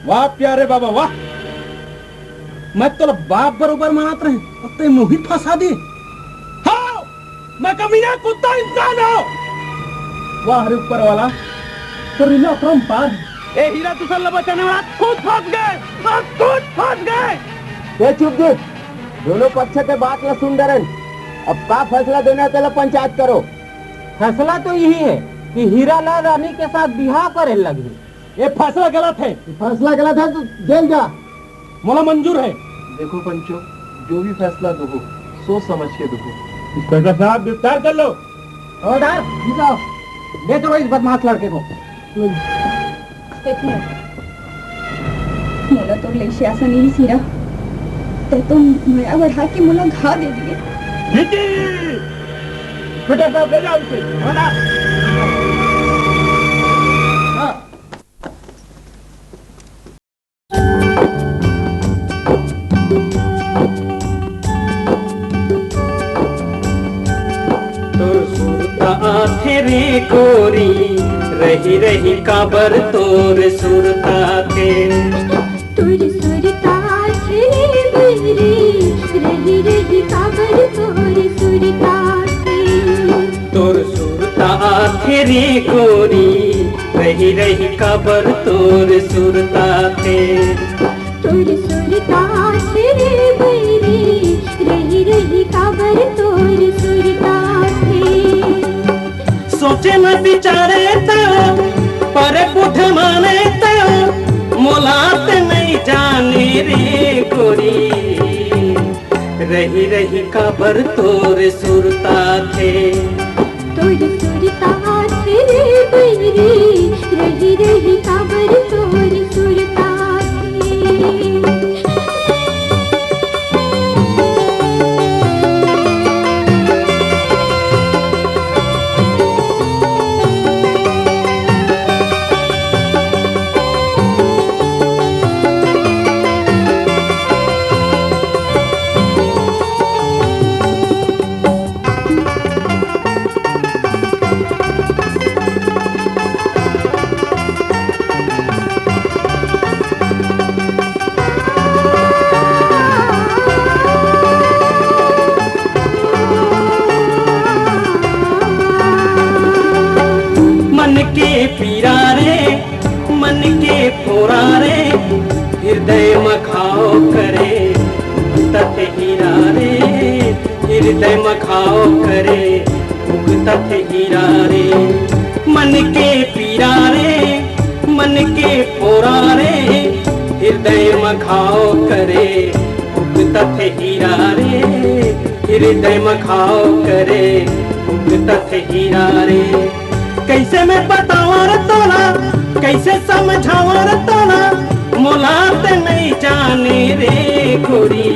वाह प्यारे बाबा वाह, मैं तोला बाप बरोबर मानत रहे, अब ते मोही फंसा दे। हाँ, मैं कमीना कुत्ता इंसान हूँ। वाह रे ऊपर वाला, तोर लीला अपरंपार हे। ए हीरा दूसर ला बचाने वाला खुद फंस गए, और खुद फंस गए। ए चुप जी, दोनों पक्ष के बात ला सुन डरेन। अब का फैसला देना हे तेला पंचायत करो। फैसला तो यही है कि हीरा लाल रानी के साथ बिहाव करे लगही। ये फैसला गलत है। फैसला गलत है तो जेल जा। मोला मंजूर है। देखो पंचो, जो भी फैसला दो हो, सोच समझ के दो हो। इंस्पेक्टर साहब, गिरफ्तार कर लो। ऑर्डर, ले चलो इस बदमाश लड़के को। देखिए, मोला तो लइसे आसा नहीं सिरा, ते तो मया बढ़ा के मोला घा दे दिए। इंस्पेक्टर साहब, ले जाओ इसे। ऑर्डर। हाँ। तोर सुरता आथे रे गोरी, रही रही काबर तोर सुरता आथे। तोर सुरता आथे रे गोरी, रही रही काबर तोर सुरता आथे। तोर सुरता आथे रे गोरी, रही रही काबर तोर सुरता आथे। तोर सुरता आथे रे बइरी, रही रही काबर तोर सुरता आथे। सोचे में बिचारे त, पर कुठ माने त, मोला ते नहीं जाने रे गोरी। रही रही काबर तोर सुरता आथे। तोर सुरता आथे रे बइरी, रही रही काबर तोर सुरता आथे। मन के पीरा रे, मन के फोरा रे, हृदय म घाव करे, तत हीरा रे, हृदय म घाव करे, उगतत हीरा रे। मन के पीरा रे, मन के फोरा रे, हृदय म घाव करे, उगतत हीरा रे, हृदय म घाव करे, उगतत हीरा रे। कैसे मैं बतावं रे तोला, कैसे समझावं रे तोला, मोला ते नहीं जाने रे गोरी।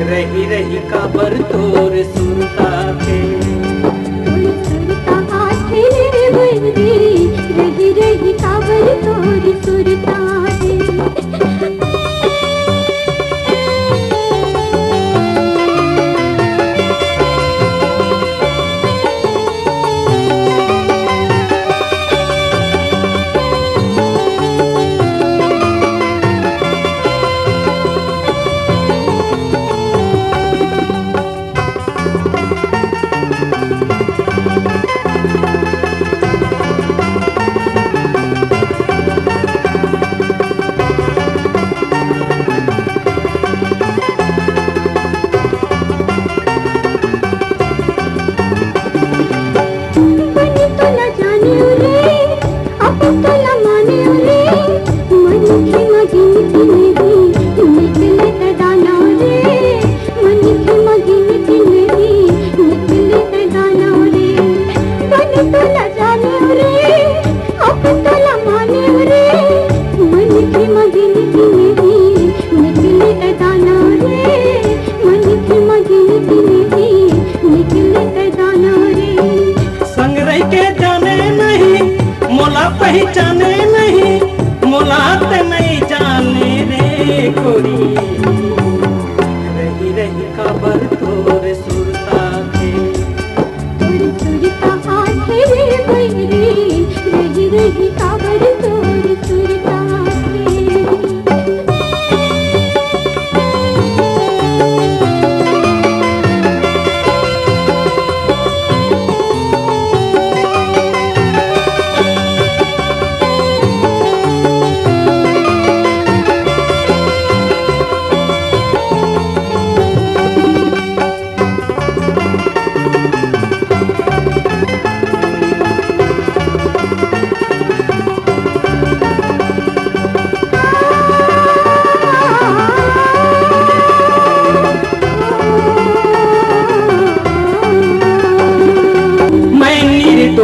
रही रही काबर तोर सुरता आथे। तोर सुरता आथे रे बइरी, रही रही काबर तोर सुरता आथे। मन तोला जाने रे, अब तोला माने रे, मन के मगिन की नहीं, निकले ते दाना रे, मन के मगिन की नहीं, निकले ते दाना रे। मन तोला जाने रे, अब तोला माने रे, मन के मगिन की नहीं, निकले ते दाना रे, मन के मगिन की नहीं, निकले ते दाना रे। संग रह के जाने नहीं, मोला पहचाने नहीं, मोला ते नहीं जाने।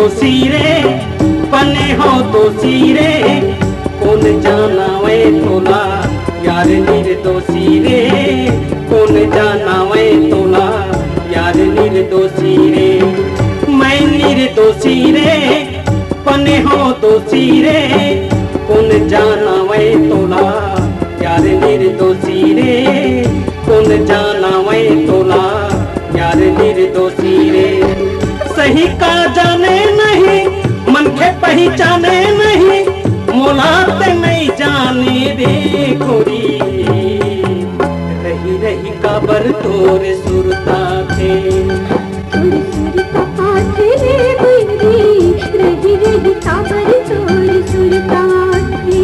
दोषी रे, बने हो दोषी रे, कोन जानावय तोला, यार निर्दोषी रे, कोन जानावय तोला, यार निर्दोषी रे। मैं निर्दोषी रे, बने हो दोषी रे, कोन जानावय तोला, यार निर्दोषी रे, कोन जानावय तोला, यार निर्दोषी रे। सही का जाने नहीं, मनखे पहिचाने नहीं, मोला ते नहीं जाने रे गोरी। रही रही काबर तोर सुरता थे। तोर सुरता आथे रे बहिनी, रही रही काबर तोर सुरता आथे।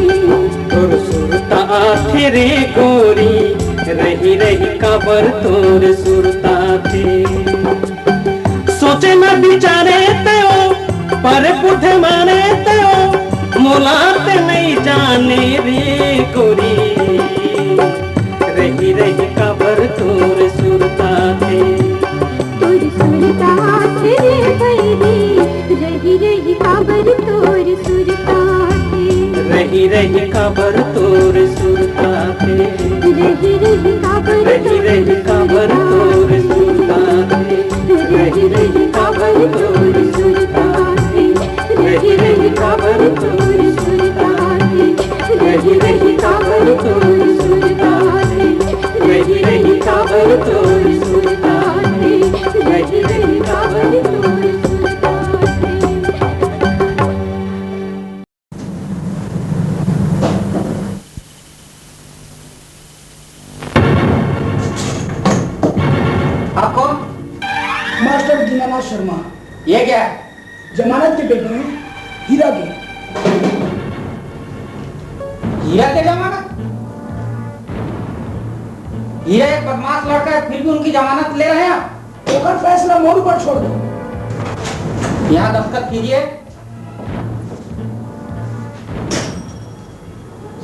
तोर सुरता आथे रे गोरी, रही रही काबर तोर सुरता आथे। सोचे न बिचारे तेओ, पर बुध माने तेओ, मोला ते नहीं जाने रे गोरी। रही रही काबर तोर सुरता थे। तोर सुरता थे रे बैरी, रही रही काबर तोर सुरता थे। रही रही काबर तोर सुरता थे। रही रही काबर रही रही काबर तोर सुरता थे। रही रही काबर तोर सुरता थे। रही रही काबर तोर सुरता थे। रही रही काबर तोर सुरता थे। रही रही काबर तोर सुरता थे। रही रही काबर तोर सुरता थे। आप कौन? मास्टर दीनानाथ शर्मा। ये क्या है? जमानत के पेपर हैं, हीरा के। हीरा के जमानत? हीरा एक बदमाश लड़का है, फिर भी उनकी जमानत ले रहे हैं आप? ओकर फैसला मोर ऊपर छोड़ दो। यहाँ दस्तखत कीजिए।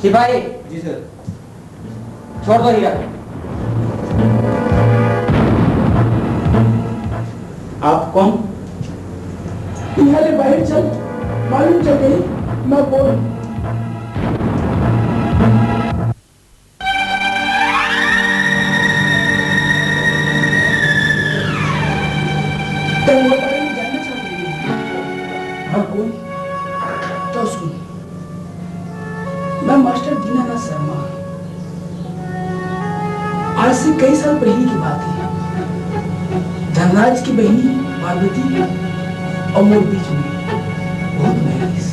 सिपाही। जी सर। छोड़ दो हीरा। आप कौन? यहाँ ले बाहर चल, मालूम चल गई मैं कौन। तब वो बारे में जानना चाहते हैं। हाँ, कौन? तो सुन। मैं मास्टर दीनानाथ शर्मा। आज से कई साल पहले की बात है। धनराज की बहनी पार्वती और मोर बीच में बहुत मया रहिस,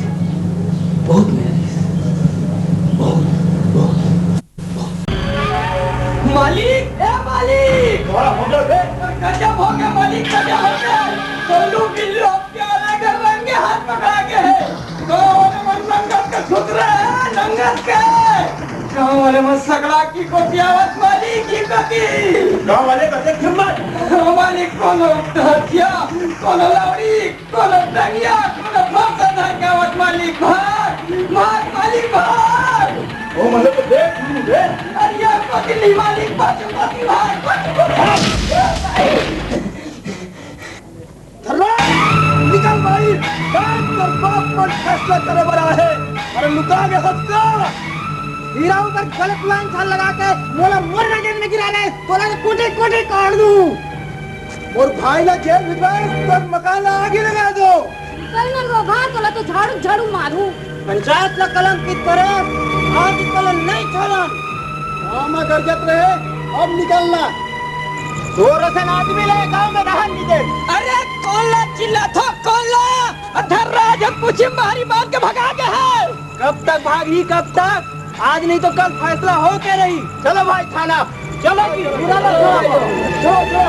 बहुत मया रहिस, बहुत, बहुत, बहुत। मालिक, ए मालिक! बड़ा हो गया बे। गजब हो गया मालिक, गजब हो गया। कोल्लू बिल्लू प्याला के रंगे हाथ पकड़ा के है। गाँव वाले मन नंगत के सुत रहे हैं, नंगत के। गाँव वाले मन सगड़ा की कोती आवत मालिक, की कोती। गाँव वाले कहते हिम्मत। मालिक, कोनो हथिया, कोनो लौड़ी, कोनो डंगिया, कोनो फरसा धर के आवत मालिक, भाग, भाग मालिक, भाग। ओ मतलब तो देख, सुन रे। अरे यार, कोती नहीं मालिक, पाछू कोती भाग, पाछू कोती भाग। धर्रा, निकल भाई, बाप कर बाप मन फैसला करे बर आहे। अरे लुका के हत्या। हीरा ऊपर गलत लाइन छाल लगा के मोला मोर नजर में गिरा रहे, तोला के कोटे कोटे काट दूं। मोर भाई ला जेल भिजवाए, तोर मकान ला आगी लगा दो। निकल ना रो भाई, तोला तो झाड़ू झाड़ू मारू। पंचायत ला कलंकित करे, आज तोला नहीं छोड़न। गाँव में गरजत रहे, अब निकलना। तोर असन आदमी ला गाँव में रहन नहीं दे। अरे कोन ला चिल्लाथो, कोन ला? अधर राज हम पूछी मारी बांध के भगा के है। कब तक भागही, कब तक? आज नहीं तो कल फैसला हो के रही। चलो भाई थाना, चलो जी, पूरा लोग चलो, चलो।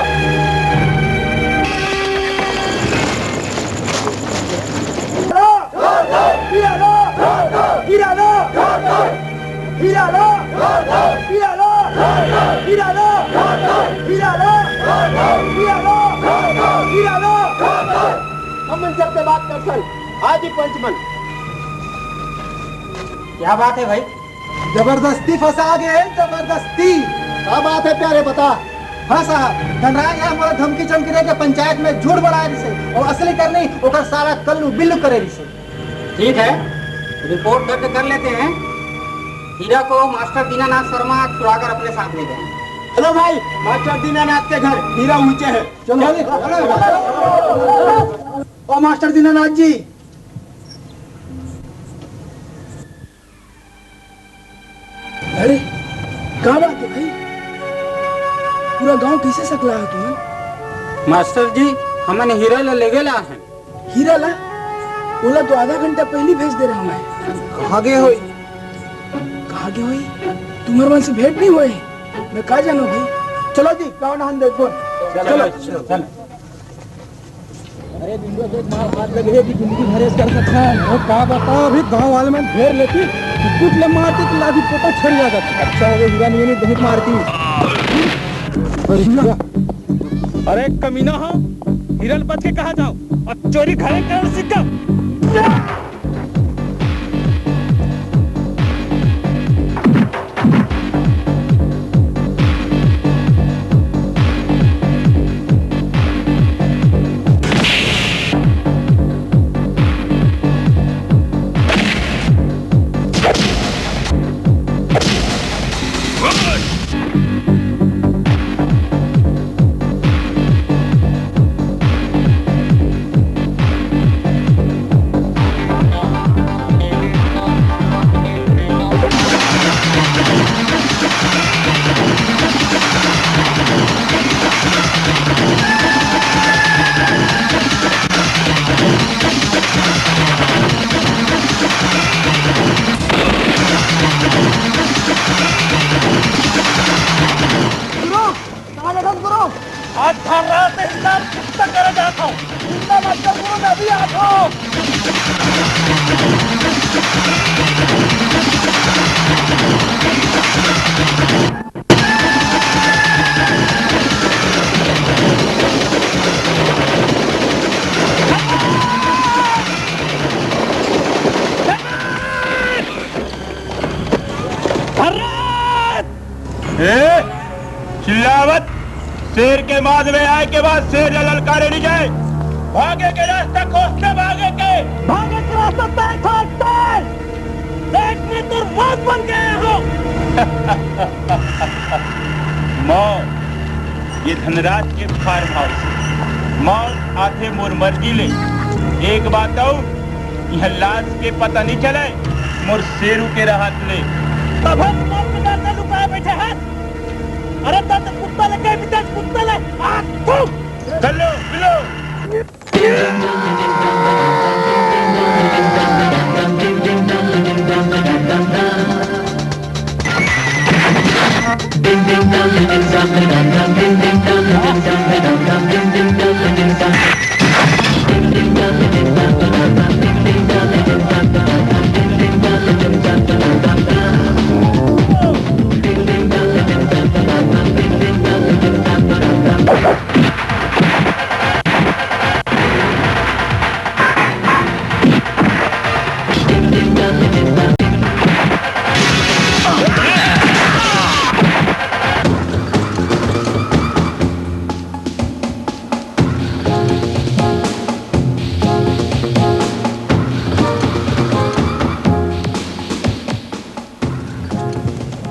हम इन सबसे बात कर सन, आज ही पंच बन। क्या बात है भाई? जबरदस्ती फंसा गए हैं, जबरदस्ती। क्या बात है प्यारे, बता। हाँ साहब, धनराज ह मोला धमकी चमकी दे के पंचायत में झूठ बोलाए रिहिसे अउ असली करनी ओकर सारा कल्लू बिल्लू करे रिहिसे। ठीक है, रिपोर्ट दर्ज कर लेते हैं। हीरा को मास्टर दीनानाथ शर्मा छुड़ाकर अपने साथ ले गए। चलो भाई, मास्टर दीनानाथ के घर हीरा उहुंचे हे। चलो। ओ मास्टर दीनानाथ जी। अरे, का बात हे भाई? पूरा गांव कइसे सकलाय हे तुमन? मास्टर जी, हमन हीरा ला लेगे ला हन। हीरा ला? ओला तो आधा घंटा पहिली भेज दे रहेंव मैं। कहाँ गे होही? कहाँ गे होही? तुम्हर मन से भेंट नइ होय हे। मैं का जानों भाई? चलो जी, गाँव डहन देखबो। चलो, चलो। अरे बिंदु, देख, मार हाथ लगे हे कि जिंदगी भर ऐसे कर सकता है। अउ का बतावंव, अभी गांव वाले मन घेर लेतिस, कुकुर ले मारतिस तो लाठी पोटा छड़िया जातिस। अच्छा होगे हीरा नइ हे, बहुत मारतिस। अरे हीरा। अरे कमीना हो, हीरा ल बच के कहाँ जाओ अउ चोरी घरे करे सीख गा। आज धनराज से हिसाब चुकता करे जात हंव। चिंता मत कर गुरु, मैं अभी आत हंव। धनराज! ए, चिल्ला मत। शेर के मांद में आए के बाद शेर ला ललकारे नइ जाय। भागे के रास्ता खोज ले, भागे के। भागे के रास्ता तय खोज ले। देख मैं तोर मौत बन के आय हंव। मौत, ये धनराज के फार्म हाउस हे। मौत आथे मोर मर्जी ले। एक बात अउ, इहाँ लाश के पता नइ चलय, मोर शेरू के रहत ले। तभे तो मौत के डर ले लुकाय बइठे हस। अरे, त कुत्ता ले कहि बितेस, कुत्ता ले। आ, थू। चलो, मिलो।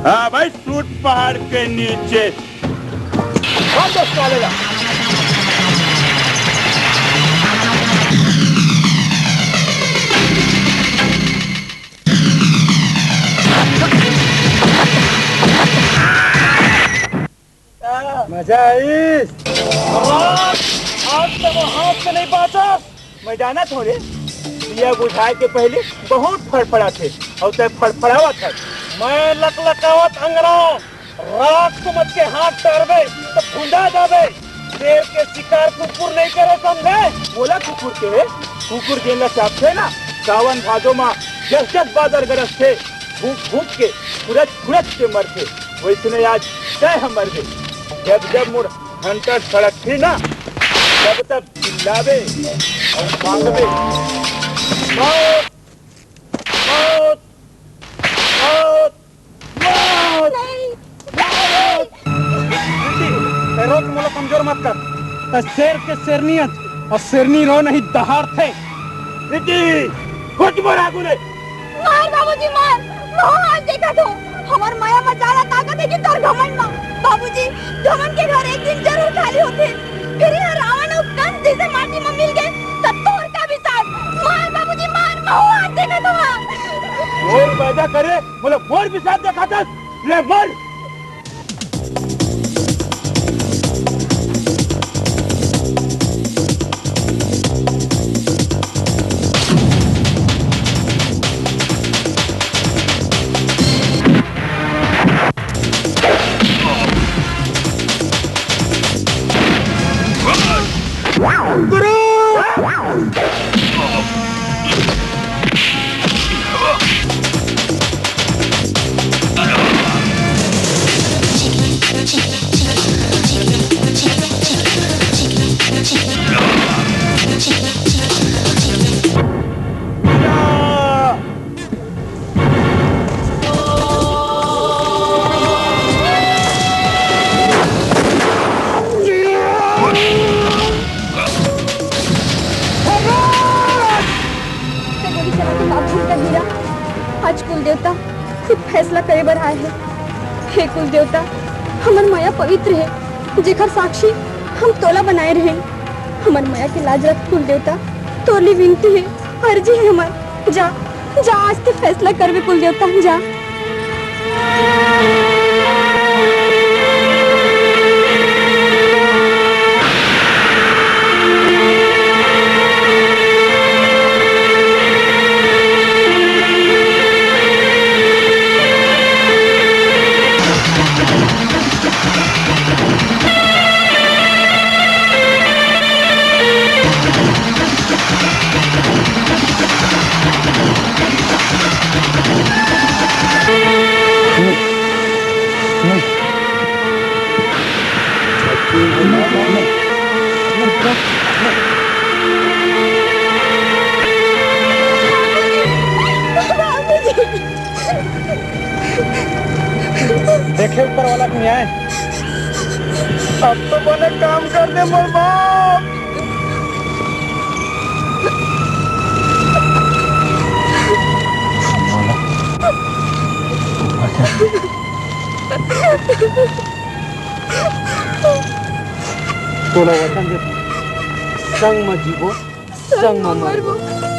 हाँ भाई, shoot पहाड़ के नीचे। हम तो साले ला। मजा आइस। आज तो वो हाथ से नहीं बांचा। मैं जानत हंव रे, दिया बुझाय के पहिली बहुत फड़फड़ाथे, अउ तैं फड़फड़ावत हस। मैं लकलकावत अंगरा, राख समझ के हाथ डारबे, त फुंदा जाबे। शेर के शिकार कुकुर नइ करे, समझे? मोला कुकुर के, कुकुर जेन ला चाबथे ना, सावन भादो मा जस जस बादर गरजथे, भूंक भूंक के, खुरच खुरच के मरथे, वइसने आज तैं ह मरबे। जब जब मोर hunter सड़कही ना, तब तब चिल्लाबे अउ मांगबे, "मौत! मौत! मौत! मौत!" नहीं। मौत! रो के मोला कमजोर मत कर। त शेर के शेरनी अस अउ शेरनी रो नहीं दहाड़थे। प्रीति, कुछ मोर आगू ले। मार बाबूजी, मार। महूं आज देखत हों। हमर मया म जादा ताकत हे कि तोर घमंड म। बाबूजी, घमंड के घर एक दिन जरूर खाली होथे। फेर ये रावण अउ कंस जइसे माटी म मिल गे, त तोर का बिसात? मार बाबूजी, मार। महूं आज देखत हों। मोर पैदा करे, मोला मोर बिसात देखाथस। ले मर। गोली चला के बाप भूल कर हीरा, आज कुल देवता खुद फैसला करे बर आए हे। हे कुल देवता, हमर मया पवित्र हे, जेकर साक्षी हम तोला बनाए रहेन। हमर मया के लाज रख कुल देवता, तोर ले विनती हे, अर्जी हे हमर। जा, जा, आज ते फैसला करबे कुल देवता, जा। देखे ऊपर वाला के न्याय। अब तो बने काम कर दे मोर बाप। तोला वचन देथंव, संग म जीबो, संग म मरबो।